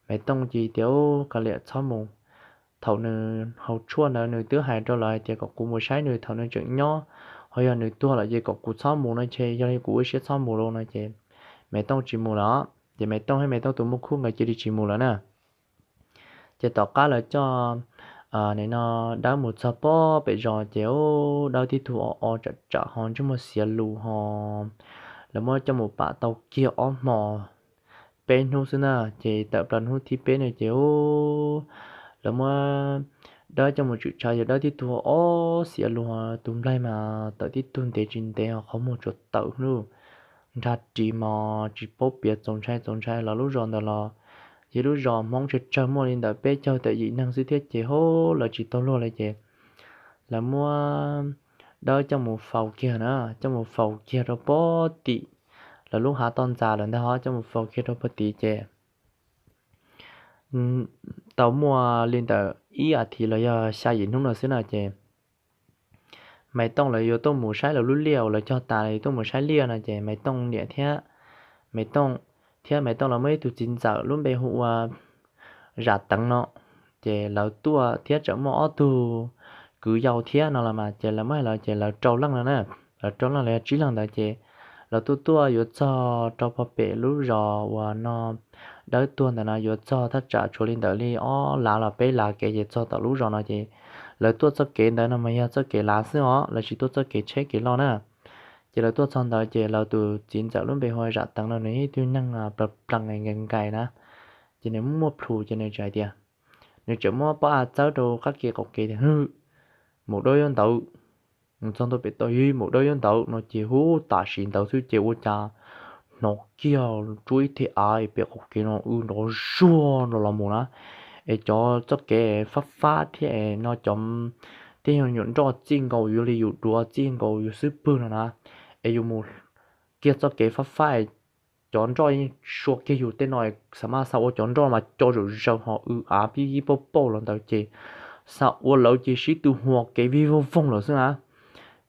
Maiv Tooj cia li tias, Ub, kav liam txhob mus. Thaum nws haus tshuaj ntawd nws twb hais rau lawv hais tias kom kuv mus saib nws thaum nws tseem nyob, ho yog nws tuag lawm ces kom kuv txhob mus no ces yog li kuv ua siab txhob mus lauj no ces Maiv Tooj tsis mus lawm. Ces Maiv Tooj thiab Maiv Tooj tus muaj khub nkawd cia li tsis mus lawm na. Ces tom qab lawv coj nim no Dawb mus txog pob pem zos ces Dawb tib tug o o tsam tsam ho ntsej muag xiav lus ho lawv muab coj mus pam tau kiag ob hmo peb hnub xwb na, ces tawm plaws hnub thib peb no ces lawv muab Dawb coj mus tshwm tshav, yog Dawb tib tug o o xiav lus, tus nplaig mas tawm tib tug ntev tsis ntev ho qhov muag tsuas tawm lub nrag ris mos tsis paub piav, txaus ntshai txaus ntshai los lub zos ntawd los yog lub zos Hmoob tsawg tsawg muaj li ntawm peb caug tawm yim neeg xwb thiab ces hub lawv tsis tau luag li ces lawv muab Dawb coj mus faus kiag na, coj mus faus kiag rau pob tim lawv lub hav toj ntxas lawm ntag ho coj mus faus kiag rau pob tim ces tau muaj li ntawm ib as thiv los yog xya yim hnub no xwb na ces Maiv Tooj lawv yuav tuaj mus saib lawv lub liaj uas lawv cog tas, lawv yuav tuaj mus saib liaj no ces Maiv Tooj niam thiab Maiv Tooj thiab Maiv Tooj lawv muaj ib tug txiv ntxawm lub npe hu ua Zam Teev no, ces lawv tuaj thiab tseem muaj ob tug kwv yau thiab no los mas ces lawv muab hais lawv ces lawv rau leej no na, lawv rau leej los yog tsib leeg ntawd ces lawv tuaj tuaj yuav txog rau pob pem lub zos uas no Dawb tuag ntawd no, yuav txog thaj tsam tshuav li ntawd li ob lav los peb lav kev ces txog tom lub zos no ces lawv tuaj txoj kev ntawd no mas yog txoj kev lav xwb os, lawv tsis tuaj txoj kev tsheb kev loj na. Ces lawv tuaj txog ntawd ces lawv tus txiv ntxawm lub npe hu ua Zam Teev no nws ib tug neeg plas plees nkais nkais na, ces nws muaj plhus ces nws tseem hais tias, nws tseem muab pob av txawb rau qab kev qaum kev tias, Hwm, maum Dawb yuav ntawd, txog ntua pem toj, Hwm, maum Dawb yuav ntawd no ces hub tam sim ntawd xwb ces ua cas hnov kiag tsuab ib thim av pem qaum kev no w nrov zuag nrov los mus na, es cov txoj kev fab fab thiab no cov tej nyuam nroj txij nkaus yuav li yus duav txij nkaus yus xub pwg no na, es yus mus kiag txoj kev fab fab cov nroj yeej sua kiag yus tej no, xav mas xav ua cov nroj mas co zom zaws ho w av pib yib pauj pauj los ntawd ces xav ua lawv ces sib tw huas kev vij vog voog lawm xwb na.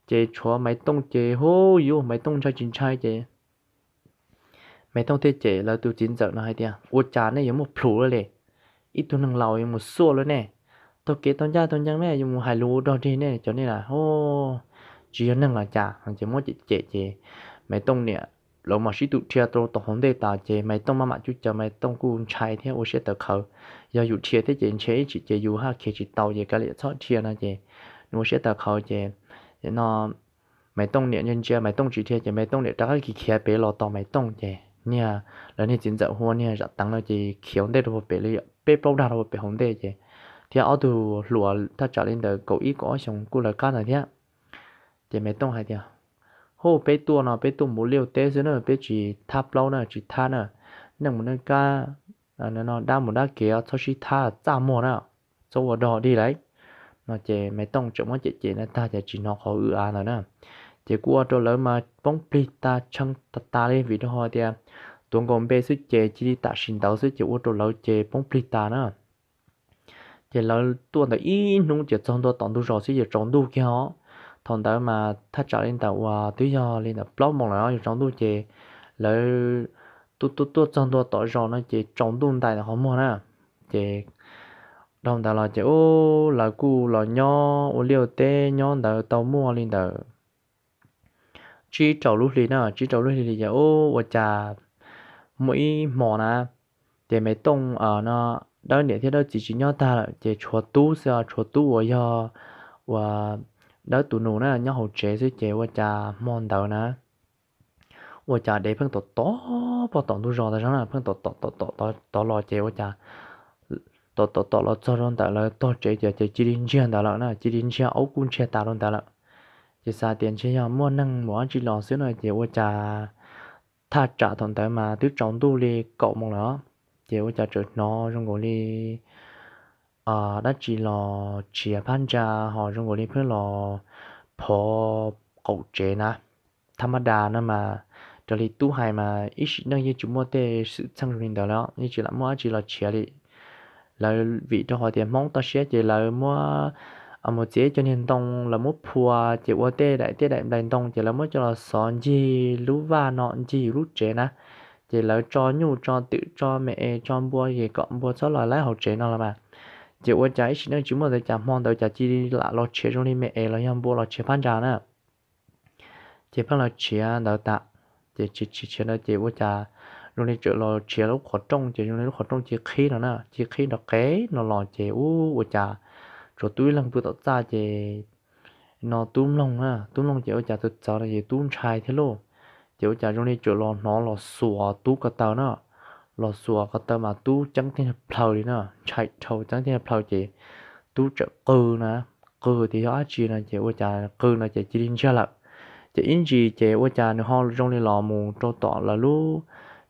Ces tshuav Maiv Tooj ces hub yus Maiv Tooj ntshai tsis ntshai ces Maiv Tooj thiaj cem lawv tus txiv ntxawm no hais tias, Ua cas nej yuav muaj plhus lawm li? Ib tug neeg laus yuav mus xuaj lawm nej, taug kev taug ncaj taug ncees nej yuav mus hais lus ua dog dig nej cov nej las, tsis yog neeg los cas? Ces muab cem cem ces Maiv Tooj niam lawv mam sib tw dhia rau tom hauv ntej tas ces Maiv Tooj maj mam cub cav, Maiv Tooj kuj ntshai thiab ua siab tawv qhawv. yog yus dhia thiab ces ntshe ib tsam ces yus haj khiav tsis tau ces kav liam txhob dhia no ces nws ua siab tawv qhawv ces no Maiv Tooj niam ntsia ntsia Maiv Tooj tsis dhia ces Maiv Tooj niam rov qab khiav khiav pem los tos Maiv Tooj ces niag lawv niag txiv ntxawm hu ua niag Zam Teev no ces khiav ua ntej rau pem li peb plaub dag rau pem hauv ntej ces thiab ob tug hluas thaj tsam li ntawm kaum ib kaum ob xyoos kuj lawv qab ntawd thiab. Ces Maiv Tooj hais tias, Hu, peb tuaj no peb tuaj mus liaj teb xwb na, peb tsis thab plaub na, tsis thab na, neej mus neej kab, dab mus dab kev txhob sib thab txaj muag na, txhob ua dog dig lauj. No ces Maiv Tooj tseem muab cem cem no tag ces tsis hnov qhov w av ntawd na. Ces kuj ua rau lawv mas poob plig tas tshee tas tas li vim rau qhov tias tuav nkaus npe xwb ces cia li tam sim ntawd xwb ces ua rau lawv ces poob plig tas na. Ces lawv tuaj ntawd ib hnub ces txog ntua tom ntug zos xwb ces tsaus ntuj kiag os. Thaum ntawd mas thaj tsam li ntawm uas twb yog li ntawm plaub moos lawm yuav tsaus ntuj ces lawv tuaj tuaj tuaj txog ntua tom zos no ces tsaus ntuj ntais ntawm qhov muag na. Ces dhau ntawd los ces ub lawv kuj los nyob ua liaj teb nyob ntawd tau muaj li ntawm tsib rau lub hli na, tsib rau lub hli li ces ub ua cas muaj ib hmo na, ces Maiv Tooj no Dawb niam thiab Dawb txiv tsis nyob tag lawm ces tshuav Tub xwb, tshuav Tub uas yog uas Dawb tus nus na nyob hauv tsev xwb ces ua cas hmo ntawd na ua cas dev pheej tom tom pog tom ntug zos tas zog na, pheej tom tom tom tom tod los ces ua cas tom tom tom los txog rau ntawm lawv tog tsev ces cia li ntsiag ntawd lawm na, cia li ntsiag aub kuj ntsiag tas rau ntawd lawm. Ces xav tias ntshe yog muaj neeg mus dab tsi los xwb no ces ua cas thaj tsam thaum ntawd mas twb tsaus ntuj li kaum moos lawm os, ces ua cas tseem hnov zoo nkaus li dab tsi los tshiav phab ntsa ho zoo nkaus li pheej los phov qaum tsev na. Thab mab das no mas raws li Tub hais mas ib sim neej yeej tsis muaj tej xwm txheej zoo li ntawd li, yeej tsis lam muaj dab tsi los tshiav li. Lawv vim rau qhov tias Hmoob toj siab ces lawv muab mus txiav cov niag ntoo, lawv muab phua ces ua tej daim tej daim nplais ntoo ces lawv muab coj los xov ncig lub vaj no ncig lub tsev na. Ces lawv tso nyuj tso twm tso me es tso npua es kom npua txhob los laib hauv tsev no los mas. Ces ua cas ib sim neej tsis muaj ntawd cas hmo ntawd cas cia li lam los tshiav zoo li me es los yog npua los tshiav phab ntsa na. Ces pheej los tshiav ntawd tas, ces tshiav tshiav ntawd ces ua cas zoo li tseem los tshiav lub qhov rooj ces zoo li lub qhov rooj cia li qhib no na, cia li qhib nrov qev no los ces ub ua cas tshuav Tub ib leeg pw tom txaj ces no Tub mloog na, Tub mloog ces ua cas txawv txawv no ces Tub ntshai thiab lauj. Ces ua cas zoo li tseem los hnov los xuas Tub ko taw na, los xuas ko taw mas Tub ceeb tiag plhaw li na, ntshai dhau ceeb tiag plhaw ces Tub txawm qw na, qw tias yog dab tsi no ces ua cas qw no ces cia li ntsiag lawm. Ces ib ntsis ces ua cas nws ho zoo li los mus rau tom lawv lub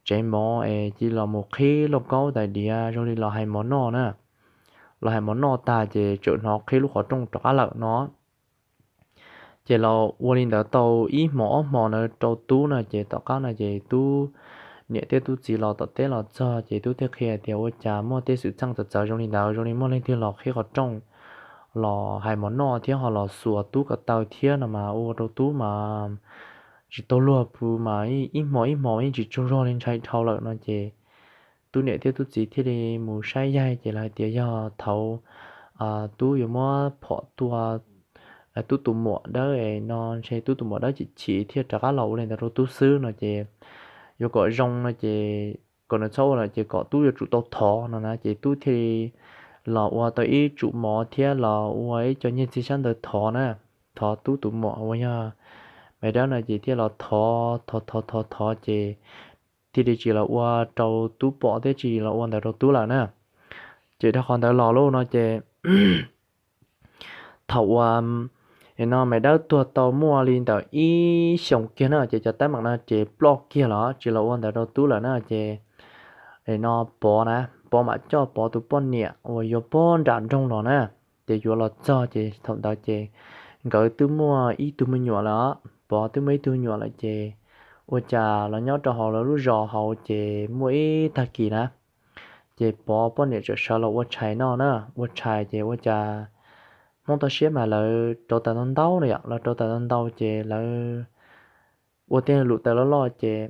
tsev mov es cia li los mus qhib lauj kaub tais diav zoo li los hais mov noj na. Los hais mov noj tag ces tseem hnov qhib lub qhov rooj rov qab lawm no. Ces los ua li ntawd tau ib hmo ob hmo na rau Tub no ces tom qab no ces Tub niam thiab Tub txiv los tom teb los txog ces Tub thiaj qhia tias ua cas muaj tej xwm txheej txawv txawv zoo li ntawd, zoo li muaj leej twg los qhib qhov rooj los hais mov noj thiab ho los xuas Tub ko taw thiab no mas ua rau Tub mas tsis tau luag pw mas ib hmo ib hmo yeej tsis tsaug zog li, ntshai dhau lawm no ces Tub niam thiab Tub txiv thiaj li mus saib yaig ces lawv hais tias yog thaum Tub yuav muab phom tua Tub tus muam Dawb es no ntshe Tub tus muam Dawb chim chim thiaj rov qab los ua li ntawd rau Tub xwb no ces yuav kom zoo no ces kom nws txhob ua lawm ces kom Tub yuav tsum tau thov no na ces Tub thiaj li los ua tau ib tsum mov thiab los ua ib co nyiaj txiag xyab ntawv thov na, thov Tub tus muam uas yog Maiv Dawb no ces thiaj los thov thov thov thov thov ces thiaj li tsis los ua rau Tub pom thiab tsis los ua ntawd rau Tub lawm na. Ces dhau qhov ntawd los lauj no ces thaum uas no Maiv Dawb tuag tau muaj li ntawm ib xyoos kiag na ces cov teeb meem no ces ploj kiag los tsis los ua ntawd rau Tub lawm na ces no Pov na, Pov mam coj Pov tus poj niam uas yuav pog nram nroog los na, ces yuav los txog ces thaum ntawd ces nkawd twb muaj ib tug me nyuam lawm, Pov twb muaj ib tug me nyuam lawm ces ua cas los nyob rau hauv lawv lub zos hauv ces muaj ib tag kis na ces Pov poj niam txawm sawv los ua tshais noj na, ua tshais ces ua cas Hmoob toj siab mas lawv rauv taws ntau ntau no yom, lawv rauv taws ntau ntau ces lawv ua tej lus taws loj loj ces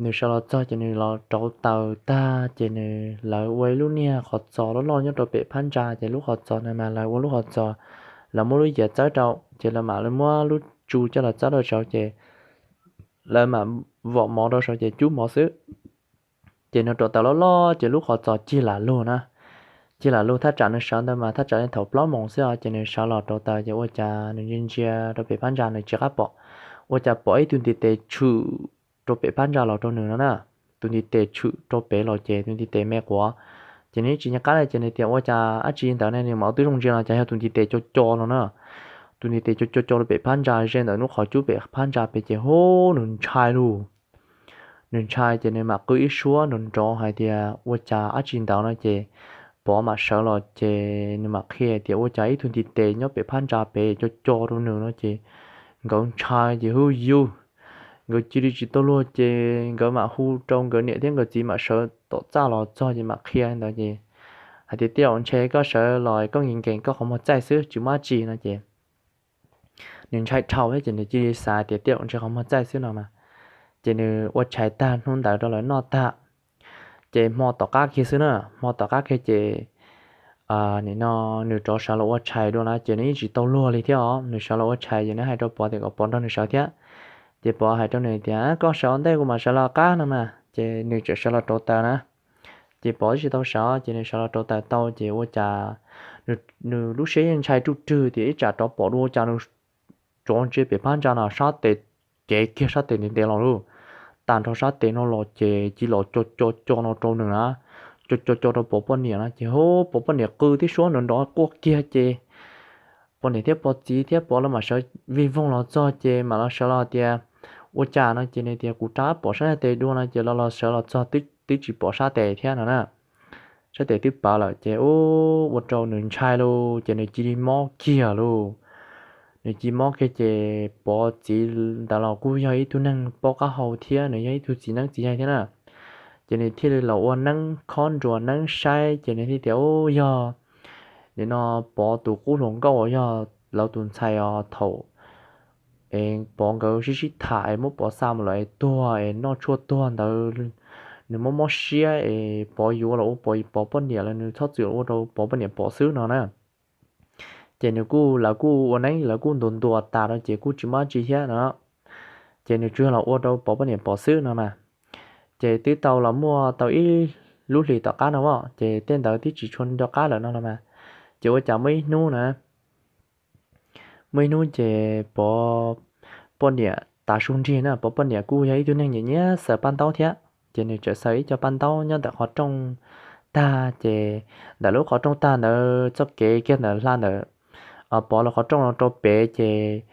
nws sawv los txog ces nws los rauv taws tag ces nws lawv ua ib lub niag qhov txos loj loj nyob rau pem phab ntsa ces lub qhov txos na mas lawv ua lub qhov txos, lawv muab lub yias txawb rau ces lawv mam li muab lub tsu coj los txawb rau saud ces lawv mam vom mov rau saud ces cub mov xwb. Ces nws rauv taws loj loj ces lub qhov txos cig lam lug na, Cia lam lug thaj tsam nws sawv ntawd mas thaj tsam li thaum plaub moos xwb os, ces nws sawv los rauv taws ces ua cas nws ntsia ntsia rau pem phab ntsa nws tsis qab pom, ua cas pom ib tug ntiv tes tshwm rau pem phab ntsa los rau nws no na. Tus ntiv tes tshwm rau pem los ces tus ntiv tes me quav, ces nws tsis nco qab li ces nws tias ua cas dab tsi ntawd ne, nws mam twb zoo ntsia los cas yog tus ntiv tes co co no na. Tus ntiv tes co co co rau pem phab ntsa ze ntawm lub qhov cub pem phab ntsa pem ces hu, nws ntshai lauj. Nws ntshai ces nws mam qw ib suab nrov nrov hais tias ua cas dab tsi ntawd no ces Pov mam sawv los ces nws mam qhia tias ua cas ib tug ntiv tes nyob pem phab ntsa pem co co rau nws no ces nkawd ntshai ces hu yug, nkawd cia li tsis tau luag ces nkawd mam hu rau nkawd niam thiab nkawd txiv mam sawv tom txaj los txog ces mam qhia ntawd ces hais tias tij laug ntshe koj sawv los koj nkees nkees koj qhov muag txaij xwb tsis muaj dab tsi no ces nws ntshai dhau thiab ces nws cia li xav tias tij laug ntshe qhov muag txaij xwb no mas, ces nws ua tshais tag hnub ntawd rau lawv noj tag, ces hmo tom qab kiag xwb na, hmo tom qab kiag ces nim no nws rov sawv los ua tshais dua na ces nws yeej tsis tau luag li thiab os, nws sawv los ua tshais ces nws hais rau Pov tias kom Pov nrog nws sawv thiab. Ces Pov hais rau nws tias koj sawv ua ntej kuv mam sawv los qab no mas, ces nws txawm sawv los rauv taws na. Ces Pov tsis tau sawv ces nws sawv los rauv taws tau ces ua cas nws lub siab yeej ntshai ruj rwg tias ib tsam rov pom dua ua cas nws tsov ntsia pem phab ntsa no sab tes, cev kiag sab tes ntev ntev los lauj, tag nrho sab tes no los ces cia li los co co co no rau nws na, co co co rau Pov poj niam no ces hu Pov poj niam qw tib suab nrov nrov quaj kiag ces Pov niam thiab Pov txiv thiab Pov lawv mam sawv vij voog los txog ces mam los sawv los tias ua cas no ces nws tias kuv rov pom sab tes dua no ces los los sawv los txog twb tsis pom sab tes thiab no na. Sab tes twb pawv lawm ces ua rau nws ntshai lauj ces nws cia li mob kiag lauj. Nws cia li mob kiag ces Pov txiv ntawd los kuj yog ib tug neeg paub qab hau thiab nws yog ib tug txiv neeb txiv yaig thiab na. Ces nws thiaj li los ua neeb khob nruas neeb saib ces nws thiaj tias u yog nim no Pov tus qub hluas nkauj uas yog lawv tus ntxhais os thaum es Pov nkawd sib sib tham es muab Pov xa mus lawm es tuag es noj tshuaj tuag ntawd, nws mob mob siab es Pov yuav los ua Pov poj niam los nws txhob txwm ua rau Pov poj niam pom xwb no na. Ces nws kuj lawv kuj ua neeb lawv kuj ntuas ntuas tas rau ces kuj tsis muaj dab tsi thiab no. Ces nws tsuas yog los ua rau Pov poj niam pom xwb no mas. Ces twb tau los muaj tau ib lub hlis tom qab no as ces tej ntawd twb tsis tshua nco qab lawm no los mas. Ces ua cas muaj ib hnub na, muaj ib hnub ces Pov poj niam tav su nrig na, Pov poj niam kuj yog ib tug neeg nyiam nyiam xaws paj ntaub thiab ces nws txawm xaws ib co paj ntaub nyob ntawm qhov rooj tag ces ntawm lub qhov rooj tag ntawd txoj kev kiag ntawm hla ntawm Pov lawv qhov rooj no rau pem ces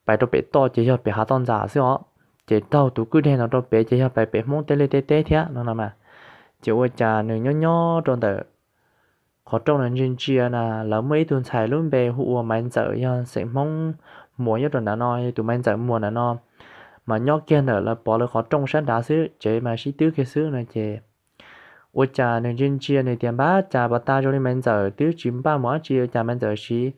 pais rau pem toj ces yog pem hav toj ntxas xwb os. Ces taug tus kwj deg no rau pem ces yog pais pem Hmoob tej liaj tej teb thiab no no mas. Ces ua cas nws nyob nyob rau ntawm qhov rooj no ntsia ntsia na lawv muaj ib tug ntxhais lub npe hu ua Maiv Ntxawm yog xeem Hmoob Muas nyob rau ntawm no, tus Maiv Ntxawm Muas ntawm no mas nyob kiag ntawm lawv Pov lawv qhov rooj sab nrad xwb tsev mas sib twb kiag xwb no ces ua cas nws ntsia ntsia nws tias npab cas pas tas zoo li Maiv Ntxawm twb tsis npaj mus dab tsi ua cas Maiv Ntxawm siv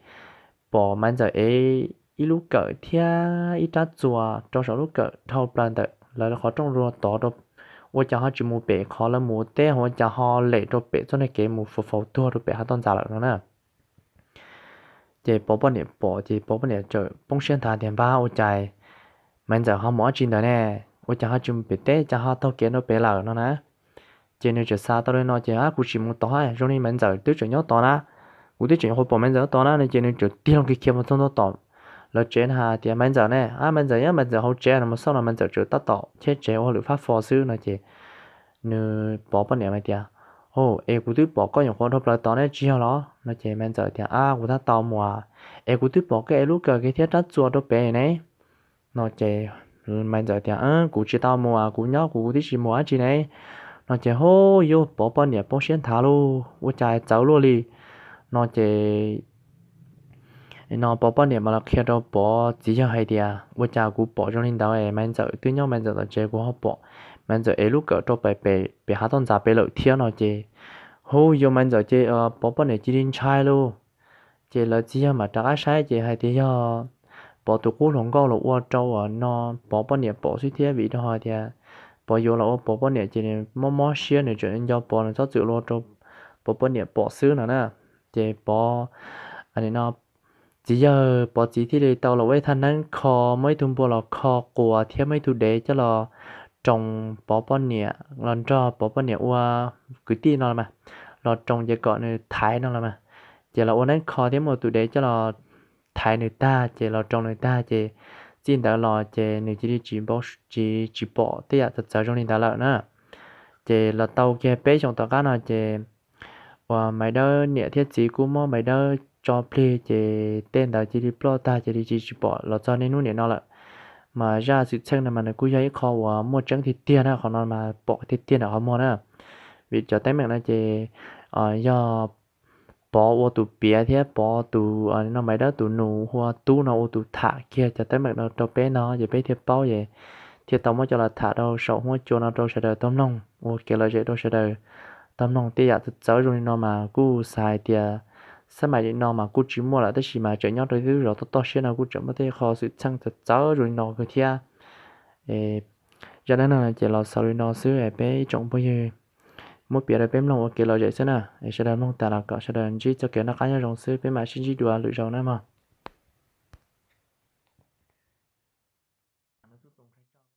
pom Maiv Ntxawm ev ib lub kawm thiab ib rab txuas rau saum lub kawm dhau plaws ntawm lawv qhov rooj rau tod rau, ua cas ho tsis mus pem qhov lawv mus teb ua cas ho lem rau pem txoj niag kev mus faus faus tuag rau pem hav toj ntxas lawm no na. Ces Pov poj niam pom ces Pov poj niam txawm poob siab nthav tias npab ua cas Maiv Ntxawm ho mus dab tsi ntawd ne, ua cas ho tsis mus pem teb cas ho taug kev rau pem lawm no na. Ces nws txawm xav tau li no ces a kuv tsis mus tod, zoo li Maiv Ntxawm twb tseem nyob tod na, kuv twb tseem nyuam qhuav pom Maiv Ntxawm tod na no ces nws txawm tig loo kiag khiav mus txog ntua tom lawv tsev na hais tias Maiv Ntxawm ne, a Maiv Ntxawm nyob Maiv Ntxawm hauv tsev no mus xauj no Maiv Ntxawm tseem tab tom cheb tsev ua hauj lwm fab fo xwb no ces nws Pov poj niam hais tias, o, es kuv twb pom koj nyuam qhuav dhau plaws tod ne tsis yog los no ces Maiv Ntxawm tias a kuv tab tom mus, es kuv twb pom koj ev lub kawm kiag thiab rab txuas rau pem ne no ces Maiv Ntxawm tias kuv tsis tau mus, kuv nyob kuv kuv twb tsis mus dab tsi ne no ces hu yuj Pov poj niam poob siab nthav lauj ua cas txawv luaj li no ces no Pov poj niam mas los qhia rau Pov txiv yawg hais tias ua cas kuv pom zoo li ntawd es Maiv Ntxawm twb nyob Maiv Ntxawm tom tsev kuv ho pom Maiv Ntxawm ev lub kawm rau pem pem hav toj ntxas pem lawm thiab no ces hu yuj Maiv Ntxawm ces Pov poj niam cia li ntshai lauj. Ces lawv txiv yawg mam rov qab saib ces hais tias yog Pov tus qub hluas nkauj los ua rau no Pov poj niam pom xwb thiab vim rau hais tias Pov yuav los ua Pov poj niam ces nws mob mob siab nws tseem nco Pov nws txhob txwm los rau Pov poj niam pom xwb no na. Ces Pov, no txiv yawg Pov txiv thiaj li tau los ua ib thaj neeb kho, muab ib tug npua los kho quas thiab muab ib tug dev coj los roos Pov poj niam los nrog Pov poj niam ua kwv tij no mas. los roos ces kom nws thaiv no los mas. Ces los ua neeb kho thiab muaj tus dev coj los thaiv nws tag ces los roos nws tag ces txij ntawd los ces nws cia li tsis npau, tsis, tsis pom tej yam txawv txawv zoo li ntawd lawm na. Ces los tau kiag peb xyoos tom qab no ces uas Maiv Dawb niam thiab txiv kuj muab Maiv Dawb tso plig ces tej ntawd cia li ploj tag cia li tsis, tsis pom los txog niaj hnub niam no lawm. Mas zaj xwm txheej no mas nws kuj yog ib qho uas muaj tseeb tiag tiag na, qhov no mas pom tiag tiag nram qhov muag na. Vim cov teeb meem no ces yog Pov ua tus piav thiab Pov tus, no Maiv Dawb tus nus hu ua Tub no ua tus tham kiag cov teeb meem no rau peb no ces peb thiaj paub es thiaj tau muab coj los tham rau saum huab cua no rau sawv daws tau mloog ua kev lom zem rau sawv daws tau mloog. Tej yam txawv txawv zoo li no mas kuj xav hais tias xab maim li no mas kuj tsis muaj lawm tab sis mas tseem nyob rau lub zos toj toj siab no kuj tseem muaj tej qho xwm txheej txawv txawv zoo li no kawg thiab. Zaj dab neeg no ces los xaus li no xwb es peb ib tsoom phooj ywg muab piav rau peb mloog ua kev lom zem xwb na. Es sawv daws mloog tas los kom sawv daws ntsib txoj kev noj qab nyob zoo xwb, peb mam sib ntsib dua lwm zaus na mog.